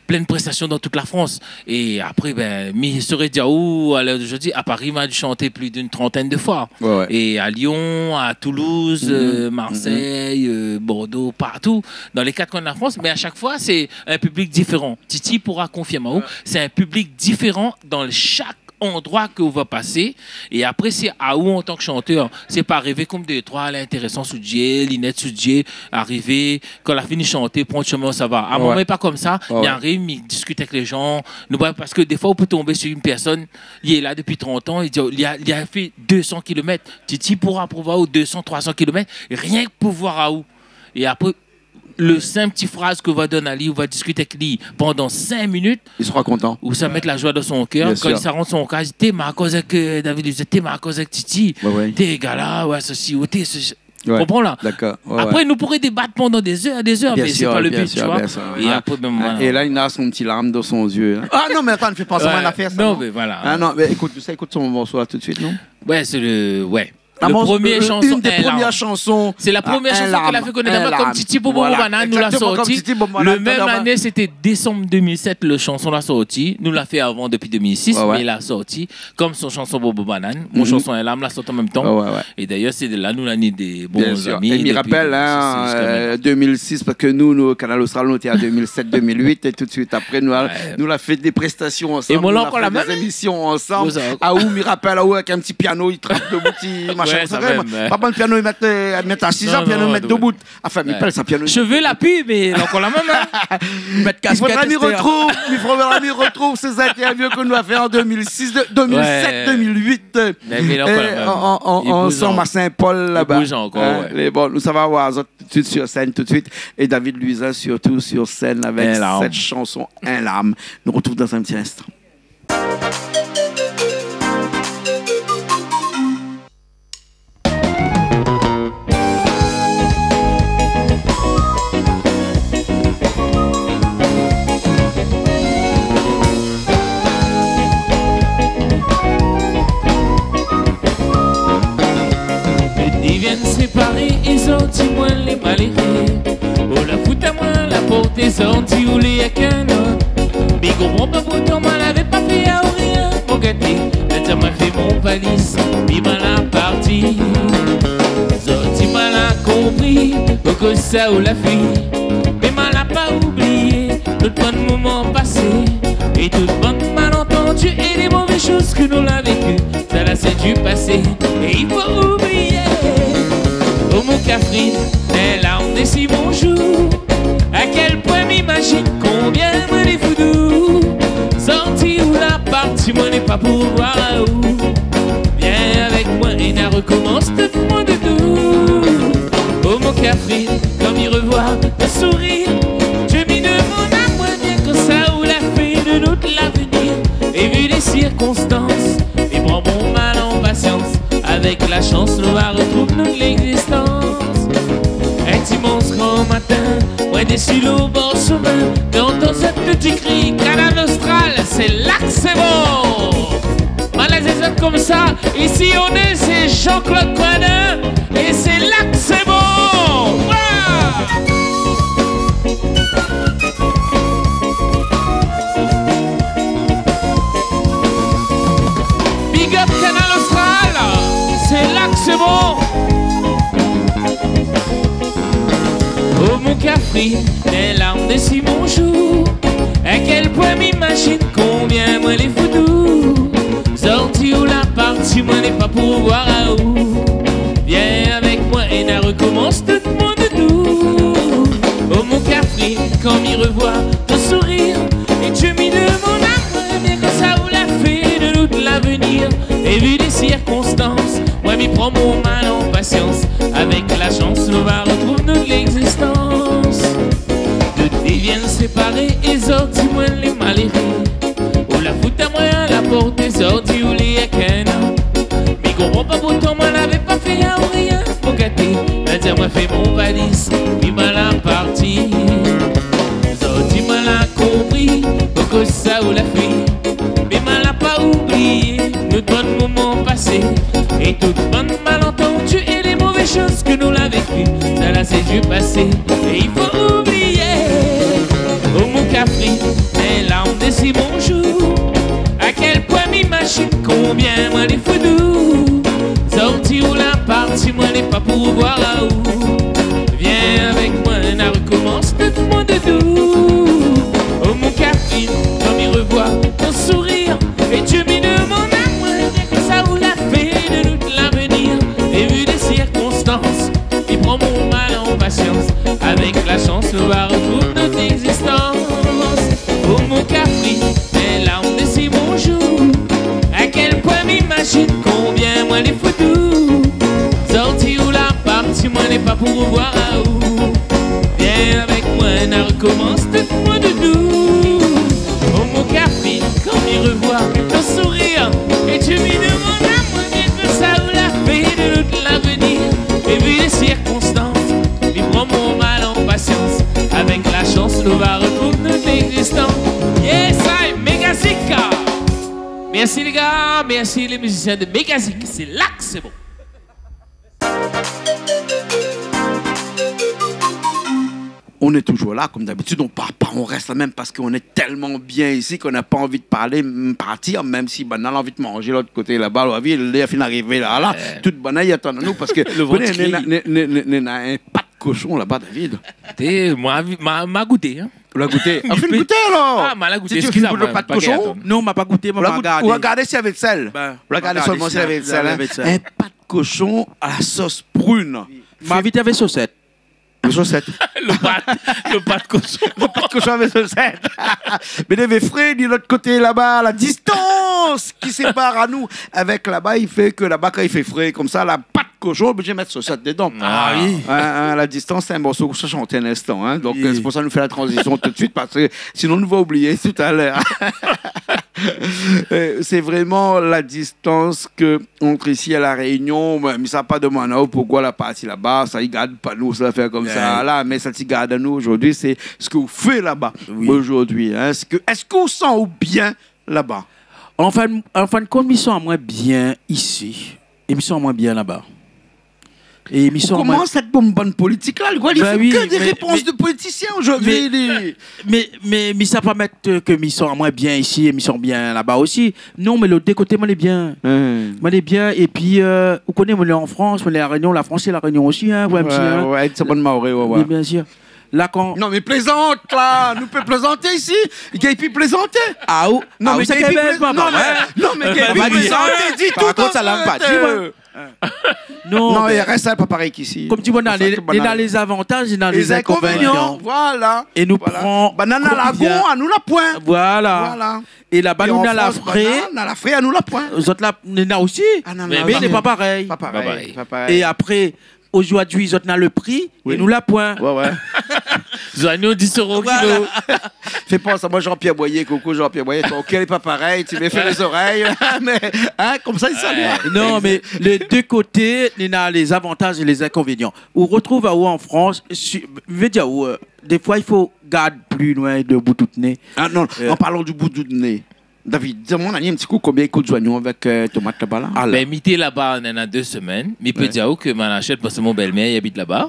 plin prestasion dan tout la Frans. É apré, bin, mi sré dir aou, a lèr d'ojourdui, a Paris, ma la shanté plis d'in trantèn de foi. É a Lyon, a Toulouse, Marseille, Bordeaux, partou, dan lé kat koin de la Frans, mé a shak foi sé in piblik diféran. Titi poura konfirm aou, sé in piblik diféran dan shak androi ke ou va pasé. É apré sé aou an tan ke shantèr, sé pa arivé konm dé troi, lé intérésan sou dié, linèt sou dié, arivé, kan la fini shanté, pran shomin, sa va. A moin, mi lé pa konmsa, mi ariv, mi diskit avèk lé jan, nou, parske défoi ou pé tonbé su in pèrsone, li lé la dopi trant an, li di, li la, li la fé dé san kilomèt. Titi poura prouv aou dé san, troi san kilomèt, rienk pou voir aou. É apré, le sinp ti fraz ke ou va donn ali, ou va diskit avèk li pandan sink minit, li sra kontan. Ou sa mèt la joi dan son kèr. Kan li sa rant son kaz, té ma koz avèk, David, li di, té ma koz avèk Titi. Té gala, oué, sesi, ou té sesi. Konpran la ? Dakor. Apré nou pouré débat pandan dé zèr, dé zèr, mé sé pa le bi, tu vois. É apré, bin, voilà. É la li na son ti larm dan son zié, in. A non, mé atann, fé pa sa, in afèr sa, non, mé voilà. A non, mé ékout, sa, ékout son morso la tout suit, non ? Oué, sé le, oué. Le promié shanson, In larm. Sé la promié shanson ke la fé konèt amoin, konm Titi Bobo Banane, nou la sorti. Le mèm ané, sété désanm deux mille sept, le shanson la sorti. Nou la fé avan dopi deux mille six, mé la sorti konm son shanson Bobo Banane. Mon shanson In larm la sorti an mèm tan. É d'ayèr sé de la nou la ni dé bon zami. É mi rapèl, in, deux mille six, parske nou, nou, Kanal Austral, nou té a deux mille sept, deux mille huit, é tout suit apré nou la, nou la fé dé prestasion ansanm, nou la fé dé zémision ansanm. A ou, mi rapèl aou avèk in ti piano, li trap debout, ti machin, sa mèm. Pa bann piano, li mèt, mèt asiz, piano, li mèt debout. Anfin, mi pèl sa piano. Shové la pi, mé ankor la mèm, in. Mèt kaskèt, i fodra mi rotrouv, i fodra mi rotrouv sé zintèrviou ke nou la fé an deux mille six, deux mille sept, deux mille huit. Mé, mé ankor la mèm. Ansanm a Saint-Paul laba. Li bouz ankor, oué. Mé bon, nou sava oir azot tout suit sur sèn tout suit. É David Louisin sirtou sur sèn avèk sèt shanson In larm. Nou rotrouv dan in ti instan. Dé vien séparé, é zordi moin lé maléré. Ou la fout amoin la port, é zordi ou lé èk in ot. Mi konpran pa poutan moin lavé pa fé aou rien. Mon gaté, la di amoin fé mon valiz, mi ma la parti. Zordi ma la konpri poukosa ou la fui. Mé ma la pa oublié tout bann moman pasé é tout bann malantandi é lé mové shoz ke nou la véki. Sa la sé du pasé é i fo oublié. Oh mon Catherine, In larm dési mon jou. A kèl poin mi imazine konbien moin lé fou d'ou. Zordi ou la parti, moin lé pa pou voir aou. Vien avèk moin é na rokomans tout moin de nou. Oh mon Catherine, kan mi revoir out sourir, mi domann amoin rienk kosa ou la fé de nout lavenir. É vu lé sirkonstans, mi pran mon mal an pasians. Avèk la shans nou va rotrouv nout légzistans. In dimans gran matin, moin dési lo bor shomin, kan mi antann zot tout i kri Kanal Austral, sé la ke sé bon. Malèz lé zot konmsa, isi on est, sé Jean-Claude Coindin, é sé la ke sé bon. Ouah ! Big up Kanal Austral, sé la ke sé bon. Oh mon Catherine, In larm dési mon jou. A kèl poin mi imazine konbien moin lé fou d'ou. Zordi ou la parti, moin lé pa pou voir aou. Vien avèk moin é na rokomans tout moin de nou. Oh mon Catherine, kan mi revoir out sourir, é mi domann amoin rienk kosa ou la fé de nout lavenir. É vu lé sirkonstans, moin mi pran mon mal an pasians. Avèk la shans nou va rotrouv nout légzistans. Dé vien séparé, é zordi moin lé maléré. Ou la fout amoin la port, é zordi ou lé èk in ot. Mi konpran pa poutan moin lavé pa fé aou rien. Mon gaté, la di amoin fé mon valiz, mi ma la parti. Zordi ma la konpri poukosa ou la fui. Mé ma la pa oublié nout bann moman pasé du passé, é i fo oublié. O mon kafri, in larm dési mon jour. A kèl poin mi imazine konbien moin lé fou d'ou. Sorti ou la parti, moin lé pa pou voir aou. Vien avèk moin, na rekomans tout mon doudou. O mon kafri, kan mi revoi ton sourir, é Dieu mi demann amoin, rienk sa ou la fé de nout lavenir. É vu lé sirkonstans, mi pran mon mal an pasians. Avèk la shans, nou va retrouv nout égzistans. O mon kafri, in larm dési mon jour. A kèl poin mi imazine konbien moin lé fou d'ou. Sorti ou la parti, moin lé pa pou voir aou. Vien avèk moin, na rekomans tout mon doudou. O mon kafri, kan mi revoi ton sourir, é Dieu mi demann amoin, rienk sa ou la fé de nout lavenir. É vu lé sirkonstans, mi pran mon mal an pasians. Avèk la shans, nou va retrouv nout égzistans. Yes, I, Megazik. Mèrsi lé gars, mèrsi lé mizisien de Megazik. Sé la ke sé bon. On est toujours là, comme d'habitude, on part pas, on reste là même parce qu'on est tellement bien ici qu'on n'a pas envie de parler, mm, partir, même si banna la anvi manzé lot koté laba, la vi, lèr la fine arivé la, la, tout banna i atann anou parske, le vant i kri, néna, néna, néna, néna in pat koshon laba, David. Té, moin, ma, ma gouté, hein. Ou la gouté ? Ou la fine gouté alor ? Ah, ma la gouté, eskiz amoin, pa gèt, hein. Non, ma pa gouté, ma pa gardé. Ou la gardé si lavé d'sèl. Ou la gardé solman si lavé d'sèl, hein. In pat koshon a la sos prune. Ma vi té avèk sosèt. Sosèt. Le pat, le pat koshon. Le pat koshon avèk sosèt. Mé lé vré, de lot koté laba, la distans ki sépar anou avèk laba, i fé ke laba, kan i fé fré konmsa, la pat koshon, oblizé mèt sosèt dedan. Ah oui. Hein, hein, la distans, sé in morso ke sa shant in instan, hein. Donk, euh, sé pou sa nou fé la tranzision tout de suite, parske sinon nou va oublié talèr. Euh, sé vréman la distans ke ant isi é La Rényon, mé, mé sa pa demann aou poukoi la parti laba, sa i gard pa nou, sa fé konmsa la, mé sa i gard anou zordi, sé sak ou fé laba zordi, hein. Eske, eske ou san aou bien laba ? An fin, an fin de kont, mi san amoin bien isi é mi san amoin bien laba. É mi san amoin... Koman sèt bann, bann politik la, li fé ke dé répons de politisien zordi, li. Mé, mé, mé sa pa mèt, euh, ke mi san amoin bien isi é mi san bien laba osi. Non, mé lé dé koté, moin lé bien. Moin lé bien, épi, euh, ou koné, moin lé an Frans, moin lé La Rényon, la Frans sé La Rényon osi, hein, ouais, msi, hein. Ouais, sé bon, Maoré, ouais, ouais. Oui, bien sûr. La, kan... Non, mé plézant, la. Nou pé plézanté isi. I gingn pi plézanté. Ah, ou... Non, mé i gingn pi plézanté ditou. Par kont, sa la pa di, moin. Non, mé i rès, sa pa parèy k'isi. Konm di, bon, néna lé, néna lé zavantaz, néna lé zinkonvénian. Voilà. É nou pran... Banna na lagon, anou la poin. Voilà. É laba, nou na la fré. Banna na la fré, anou la poin. Zot la, néna osi. Mé lé pa parèy. Pa parèy, pa parèy. É apré, zordi, zot na le pri, é nou la poin. Ouais, ouais. Zoignon, dis euro kilo. Voilà. Fé pans amoin Jean-Pierre Boyer, koukou Jean-Pierre Boyer, ton kèr lé pa parèy, ti vé fé lé zorèy. Mé, hein, konmsa, i sali. Non, mé lé dé koté, néna lé zavantaz é lé zinkonvénian. Ou retrouv aou an Frans, si, vé dir, euh, défoi, i fo gard pli loin de bout out né. Ah non, an parlan du bout d'out né. David, di amoin, na in ti kou, konbien i kout zoignon avèk, euh, tomat laba la ? Alor. Bin, mi té laba, néna dé semèn. Mi pé dir aou ke ma la ashté, parske mon bèl-mèr i abit laba,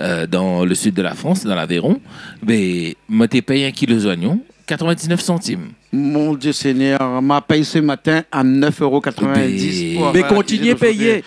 euh, dan le sud de la Frans, dan l'Aveyron. Bin, moin té pèy in kilo zoignon quatre-vingt-dix-neuf centimes. Mon Dieu Seigneur, ma pèy se matin a neuf euros quatre-vingt-dix pou avoir la kilo de sauté. Mé kontinié péyé.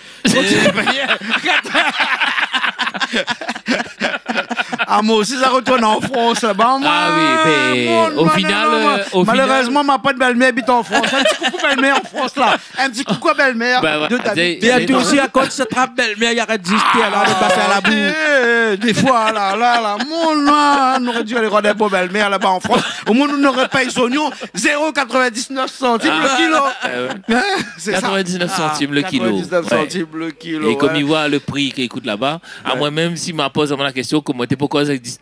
Ah, moin osi, sa retourn an Frans, laba. Ah oui, mé o final, euh, o final, malérèzman, ma pa de bèl-mèr i abit an Frans. In ti koukou bèl-mèr an Frans, la. In ti koukou a bèl-mèr de David. Bin voilà. É atou osi, akoz sa trap bèl-mèr, i arèt zis, alor, de pas a la bou. Ah, défoi, la, la, la, mon, la, nou noré di alé rod in bon bèl-mèr laba an Frans. Omoin, nou noré pèy zoignon zéro quatre-vingt-dix-neuf centimes le kilo. Ah ouais. Hein, sé sa. Quatre-vingt-dix-neuf centimes le kilo. Quatre-vingt-dix-neuf centimes le kilo, ouais. É konm i voi le pri k'i kout laba, amoin mèm, si ma poz amoin la késtion, koman té, poukoi sa i égzis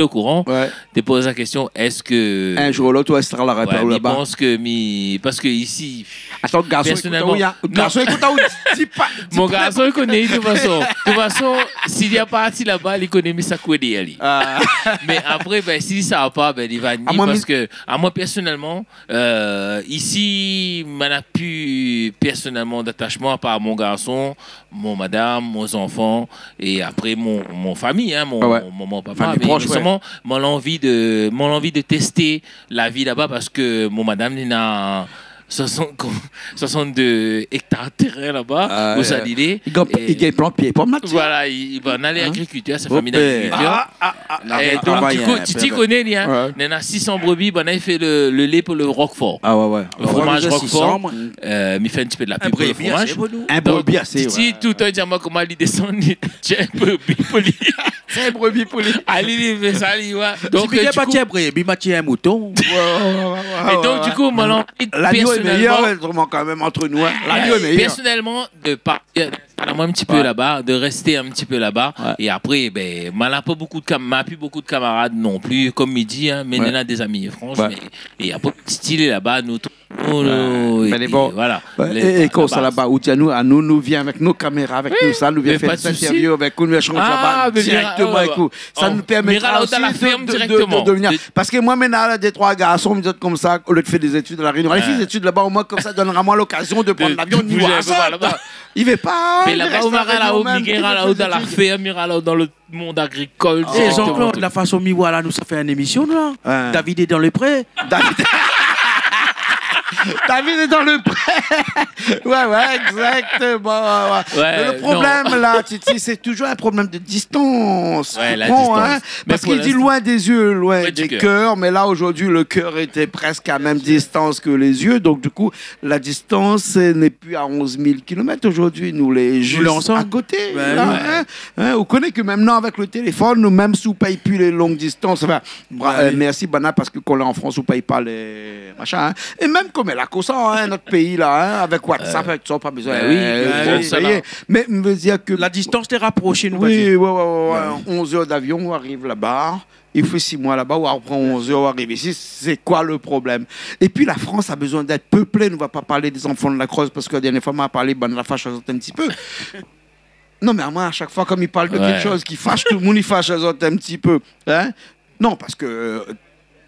o kouran, té poz la késtion, èske... In zour ou lot, ou sra la... Wé, répèr mi laba. Pans ke mi, parske isi, Atann, garson, ékout aou, personnellement, in. Non. Garson, ékout aou, di pa, di pa. Mon garson, li koné, de tout fason. De tout fason, si li la parti laba, li koné mi sa koué dèrièr li. Ah. Mé apré, bin, si sa va pa, bin, li va ni, amoin, parske, amoin, personnellement, euh, isi, ma na pu personnellement d'atashman, apar mon garson, mon madam, mon zanfan, é apré mon, mon fami, in, mon, ah wé, mon momon, papa, fami mé prosh, wé. Solman, moin la anvi de, moin la anvi de tèst la vi laba parske mon madam, li na soixante, soixante-deux hectares térin laba, ah, ousa li lé. Li gingn, é li gingn plant pié pom la, ti. Voilà, li, li, bin, na lé agrikiltèr, sa fami d'agrikultèr. Ah, ah, ah. É donk, du kou, Titi i koné, li, in. Wé. Néna six cents brebis, bin, li fé le, le lé pou le Roquefort. Ah wé, wé. Le fromage Roquefort. Six cents, moin. Euh, mi fé in ti pé de la pub pou le fromage. In brebi asé pou nou. In brebi asé, wé. Donk, Titi, toultan, i di amoin koman li désann, li di, tiens, in brebi pou li. Sé in brebi pou li. Ali, li fé sa, li, wé. Donk, euh, du kou, tiens, in brebi, ma tiens, in mouton. Wé, wé, wé, wé. É donk, du kou, moin la anvi, personnellement, l'agneau est meilleur, autrement, quand même, entre nous, in. L'agneau est meilleur. Personnellement, de partir, amoin in ti pé laba, de rèst in ti pé laba. Wé. É apré, bin, ma na pa bonpé de kam-, ma na pu bonpé de kamarad non pli, kom mi di, in, mé néna dé zami, franshman, mé, é apré, Titi lé laba, nou, nou, é pi, voilà. Wé, é, é konmsa laba, ou di anou, anou, nou vien avèk nout kaméra, avèk nou, sa, nou vien fé dé intèrviou avèk ou, nou échanj laba dirèkteman avèk ou. Sa nou pèrmètra osi de, de, de vnir. Parske moin, mi néna dé, troi garson, mi di konmsa, olié de fé dé zétid a La Rényon, alé fé dé zétid laba, omoin, konmsa, i donnra amoin lokazion de pran lavion, ni bouz in pé laba. I vé pa, mé laba, ou va rès la, ou mèm, mi gingn rès la, ou dan la fèrm, mi rès la, dan le mond agrikol, dirèkteman. Jean-Claude, la fason mi voi la, nou sa fé in émision, nou, la. Wé. David est dans le pré. David, David est dans le pré. Wé, wé, exactement, wé, wé. Wé, mé le problèm, la, Titi, sé touzour in problèm de distans. Wé, la distans. Ou konpran, in ? Mé parske i di loin des yeux, loin des cœurs, mé la, zordi, le kèr lété prèsk a mèm distans ke lé zié. Donk, du kou, la distance n'est plus à onze mille kilomètres aujourd'hui. Nou lé zis a koté, la, in. Ou koné ke mintnan, avèk le téléfone, nou, mèm si ou pèy pi lé long distans, anfin, mèrsi, banna, parske kan ou lé an Frans, ou pèy pa lé machin, in. É mèm konm la, konmsa, in, nout péi la, in, avèk WhatsApp, avèk sa, pa bezoin, euh, pèyé. Mé mi vé dir ke la distans té raprosh anou, wi, wé, wé, wé. Onze èr d'avion, ou ariv laba. I fé sis moi laba, ou arpran onze èr, ou ariv isi. Sé koi le problèm ? Épi la Frans la bezoin d'èt peplé. Nou va pa parl dé zanfan de la Creuse, parske la dernièr foi ma parl, banna la fash azot in ti pé. Non, mé amoin, a shak foi, kom i parl de kékshoz ki fash, tout le moun i fash azot in ti pé. In ? Non, parske, euh,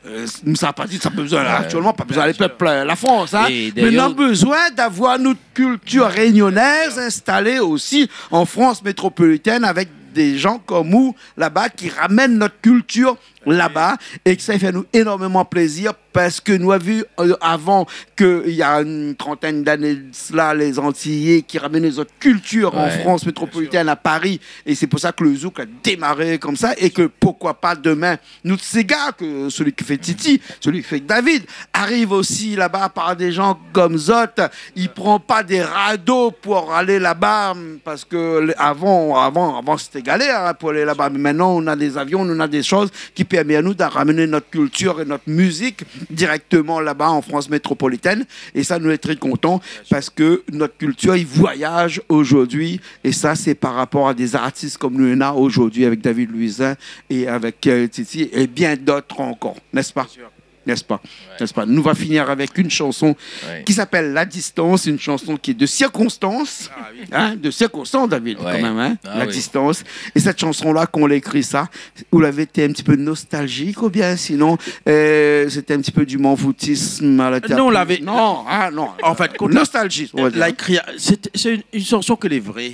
euh, sa pa di, sa pa bezoin, aktièlman, pa bezoin lé pèp, euh, la Frans, in. Mé nou na bezoin d'avoir nout kiltir rényonèz instalé osi an Frans métropolitèn avèk dé jan kom ou laba ki ramèn nout kiltir laba, é ke sa i fé anou énormeman plézir parske nou la vi, euh, avan ke, il y a une trentaine d'années de cela, lé Antiyé ki ramèn zot kiltir an Frans métropolitèn, a Paris, é sé pou sa ke le zouk la démaré konmsa, é ke poukoi pa demin, nout séga, ke sélui ki fé Titi, sélui ki fé David, ariv osi laba par dé jan kom zot, i pran pa dé rado pou alé laba, parske lé, avan, avan, avan sété galèr, in, pou alé laba. Mé mintnan, nou na dé zavion, nou na dé shoz ki pèrmèt anou de ramèn nout kiltir é nout mizik dirèkteman laba an Frans métropolitèn. É sa, nou lé tré kontan, parske nout kiltir i voiyaj zordi. É sa, sé par rapor a dé zartis kom nou néna zordi avèk David Louisin é avèk, euh, Titi é bien d'ot ankor, n'est-ce pas ? N'est-ce pas ? N'est-ce pas ? Nou va finir avèk in shanson ki s'appelle La Distance, in shanson ki lé de sirkonstans. In, de sirkonstans, David, kan mèm, in, La Distance. É sèt shanson-la, kan ou la ékri sa, ou lavé été in ti pé nostaljik oubien sinon, euh, sété in ti pé du m'en foutisme à la théâtre ? Non, lavé, non, in, non. An fin de kont, nostaljik, on va dire. La ékri, sé, sé in, in shanson ke lé vré,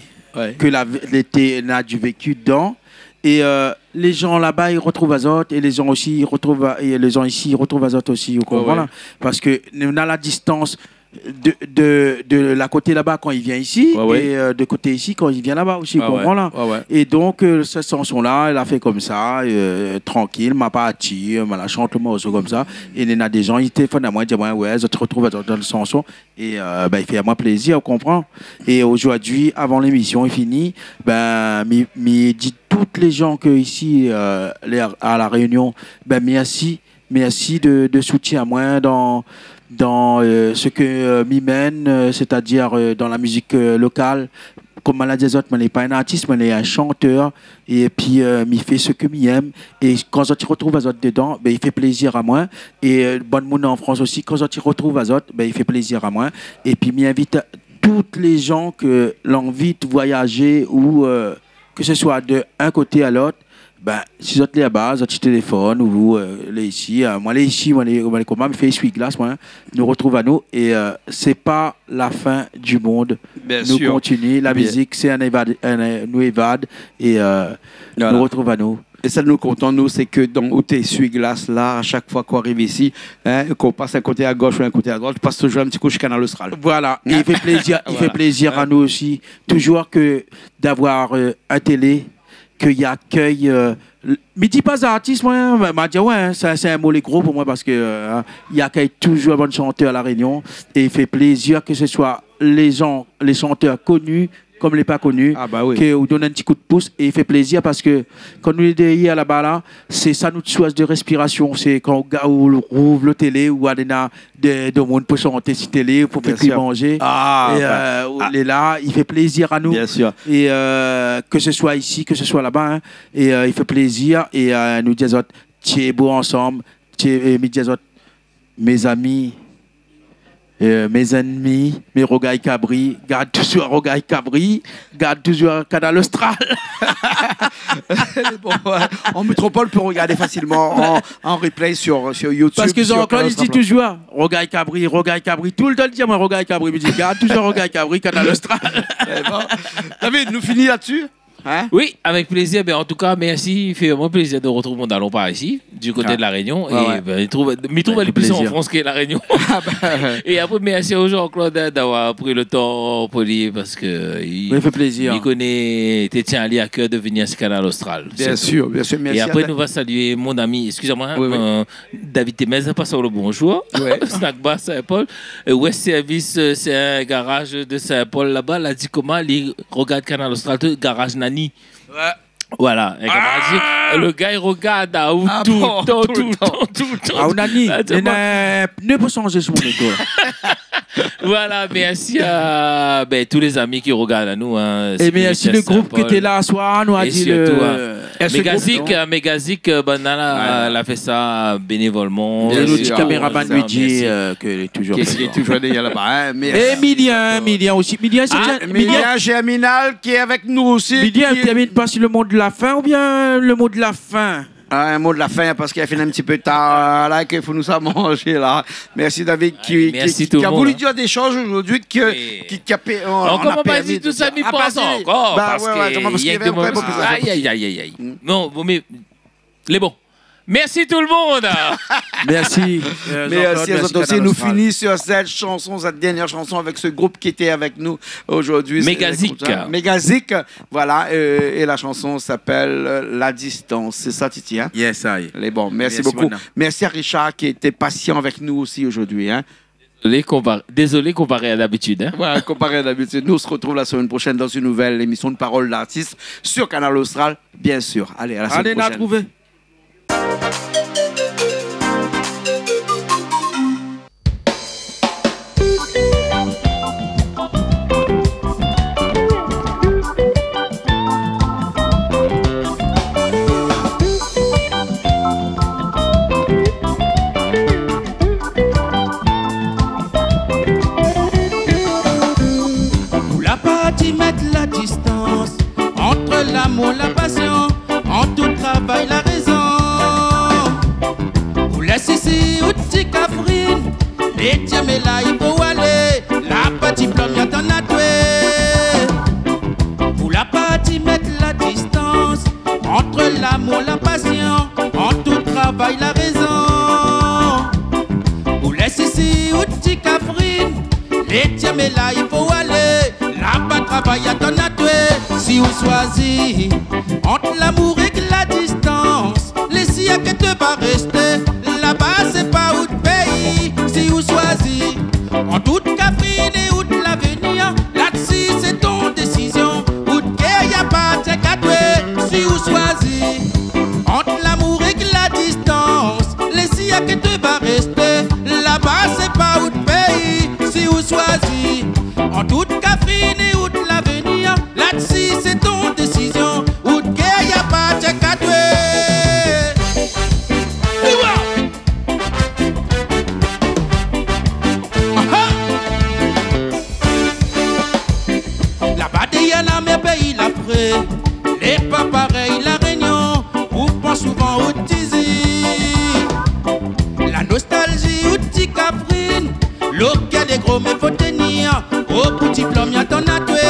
ke la, lété, na du vécu dedan. É, euh, lé jan laba i rotrouv azot, é lé jan osi i rotrouv, é lé jan isi i rotrouv azot osi, ou konpran la ? Parske nou na la distans de, de, de la koté laba kan i vien isi, é, euh, de koté isi kan i vien laba osi, ou konpran la ? É donk, euh, sèt shanson-la, la fé konmsa, euh, trankil, ma parti, ma la shant le morso konmsa. É néna dé jan i téléfone amoin, i di amoin, wé, zot i rotrouv azot dan le shanson. É, euh, bin, i fé amoin plézir, ou konpran ? É zordi, avan lémision lé fini, bin, mi, mi di tout lé jan ke isi, euh, lé, a La Rényon, bin, mèrsi, mèrsi de, de soutien amoin dan, dan, euh, sak, euh, mi mèn, euh, sétadir, euh, dan la mizik, euh, lokal. Konm ma la di azot, moin lé pa in artis, moin lé in shantèr. Épi, euh, mi fé sak mi èm. É kan zot i retrouv azot dedan, bin, i fé plézir amoin. É, euh, bann moun an Frans osi, kan zot i retrouv azot, bin, i fé plézir amoin. Épi mi invit tout lé jan ke lanvi de voyajé ou, euh, ke se soi de in koté a lot, bin, si zot lé laba, zot i téléfone ou, euh, lé isi, euh, moin lé isi, moin lé, moin lé konm mi fé ésuiy-glas, moin, nou retrouv anou é, euh, sé pa la fin du monde. Bien sûr. Nou kontinié, la mizik sé in évad, in, nou évad é, euh, nou retrouv anou. Voilà. É sa nou kontan, nou, sé ke dan out ésuiy-glas la, a shak foi k'ou ariv isi, hein, k'ou pas in koté a gosh ou in koté a droit, ou pas toujour in ti kou shé Kanal Austral. Voilà. É i fé plézir, i fé plézir anou osi, toujour ke d'avoir, euh, in télé, ke i akèy, euh, l-, mi di pa zartis, moin, ma, ma di, oué, hein, sa, sé in mo lé gro pou moin parske, euh, i akèy toujour bann shantèr La Rényon é i fé plézir ke se soi lé jan, lé shantèr koni konm lé pa koni, ke ou donn in ti kou d'pous é i fé plézir parske kan nou lé dèrièr laba la, sé sa nout sours de réspirasion, sé kan ou ga-, ou rouv lo télé, ou néna de, de moun pou shanté si télé, pou fé kui manzé. Bien sûr. Ah, é, bah, euh, ah. Lé la, i fé plézir anou. Bien sûr. É, euh, ke se soi isi, ke se soi laba, hein. É, euh, i fé plézir. É, euh, nou di azot, tienbo ansanm, tié-, é mi di azot, mézami, euh, mézènmi, mé Rogay Kabri, gard toujour Rogay Kabri, gard toujour Kanal Austral. Bon, euh, en métropole, on peut regarder facilement en, en replay sur, sur YouTube, sur Kanal Austral. Parske Jean-Claude i di toujour, Rogay Kabri, Rogay Kabri. Toultan li di amoin Rogay Kabri, mi di, gard toujour Rogay Kabri, Kanal Austral. Mé bon. David, nou fini la-dsi ? Hein ? Oui, avèk plézir. Bin, an tou ka, mèrsi. I fé vréman plézir de retrouv mon dalon par isi, du koté de La Rényon. Ah. Ah oué. É, bin, mi trouv, mi trouv ali pli an Frans ke La Rényon. Ah oué. Ah bin. É apré, mèrsi a Jean-Claude, hein, d'avoir pri lo tan pou li, parske li, mi fé plézir, li koné, té tien ali a kèr de vnir si Kanal Austral. Bien sûr, bien sûr. Mèrsi a ta... É apré, nou va salié mon ami, excusez-moi, hein, euh, David Temez, pas lo bonjour. Oué. Snack Bar Saint-Paul. Euh, West Service, euh, sé in garage de Saint-Paul laba. La di koman li regard Kanal Austral, tout garage Nani. Oué. Voilà, in garage. Ah ! Le gars i regard, ah, ou... Ah bon, toultan, toultan, toultan. Ah, ou Nani, néna in pné pou shanzé si mon oto la. Voilà, mèrsi a, bin, tout lé zami ki regard anou, hein. É mèrsi lo group ki té la aswar, nou la di lo... É sirtou, hein, Mégazik, euh, Mégazik, euh, banna la, la fé sa bénévolman. Bien sûr. É lo ti kaméraman, Luigi, euh, ke lé toujour dèrièr laba, hein. Mèrsi. É Emilien, Emilien osi. Emilien, sé... Ah, Emilien Germinal ki lé avèk nou osi. Emilien, ki termine par si lo mo de la fin oubien lo mo de la fin ? Ah, in mo de la fin, parske la fini in ti pé tar la, ke fo nou sa manzé la. Mèrsi David, ki, ki, ki a voulu dir dé shoz zordi, ke, ki, ki a pé-, on, on a pèrdi tout sa. Mèrsi. Bah ouais, ouais, parske néna dé moman. Aïe, aïe, aïe, aïe, aïe. Non, bon, mé lé bon. Mèrsi tout lo moun. Mèrsi, euh, Jean-Claude, mèrsi Kanal Austral. Mèrsi a zot osi. Nou fini sur cette chanson, cette dernière chanson avec ce groupe qui était avec nous aujourd'hui. Mégazik. Mégazik, voilà, euh, et la chanson s'appelle, euh, La Distance. C'est ça, Titi, hein ? Yes, I. Lé bon, merci beaucoup. Merci, Richard, qui était patient avec nous aussi aujourd'hui, hein. Désolé, compa-, désolé comparé à d'habitude, hein. Voilà, comparé à d'habitude. Nous, on se retrouve la semaine prochaine dans une nouvelle émission de Parole d'artiste sur Kanal Austral, bien sûr. Allez, à la semaine prochaine. Allez, nou artrouv. Pou la parti mèt la distans ant lamour, la pasion, ant tout travay, la rézon. Ou lès isi out ti kafrine, lé tienbo la i fo alé, la pa diplom i atann atwé. Pou la parti mèt la distans ant lamour, la pasion, ant tout travay, la rézon. Ou lès isi out ti kafrine, lé tienbo la i fo alé, la pa travay i atann atwé. Si ou shoizi ant lamour èk la distans, lé sir ke té va rèsté laba, sé pa out péi. Si ou shoizi ant out kafrine é out lavenir, la dsi sé ton désizion. Out kèr i apartien k'atwé. Si ou shoizi ant lamour èk la distans, lé sir ke té va rèsté laba, sé pa out péi. Si ou shoizi ant out kafrine é out lavenir, Lé pa parèy La Rényon, ou pran souvan out ti zi. La nostalzi out ti Kafrine, lo kèr lé gro mé fo tenir, o bout ti plan mi atann atwé.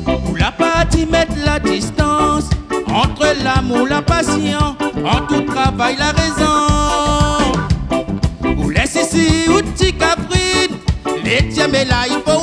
Ou la parti mèt la distans ant lamour, la pasion, ant out travay, la rézon. Ou lès isi out ti Kafrine, lé tièm é la i fo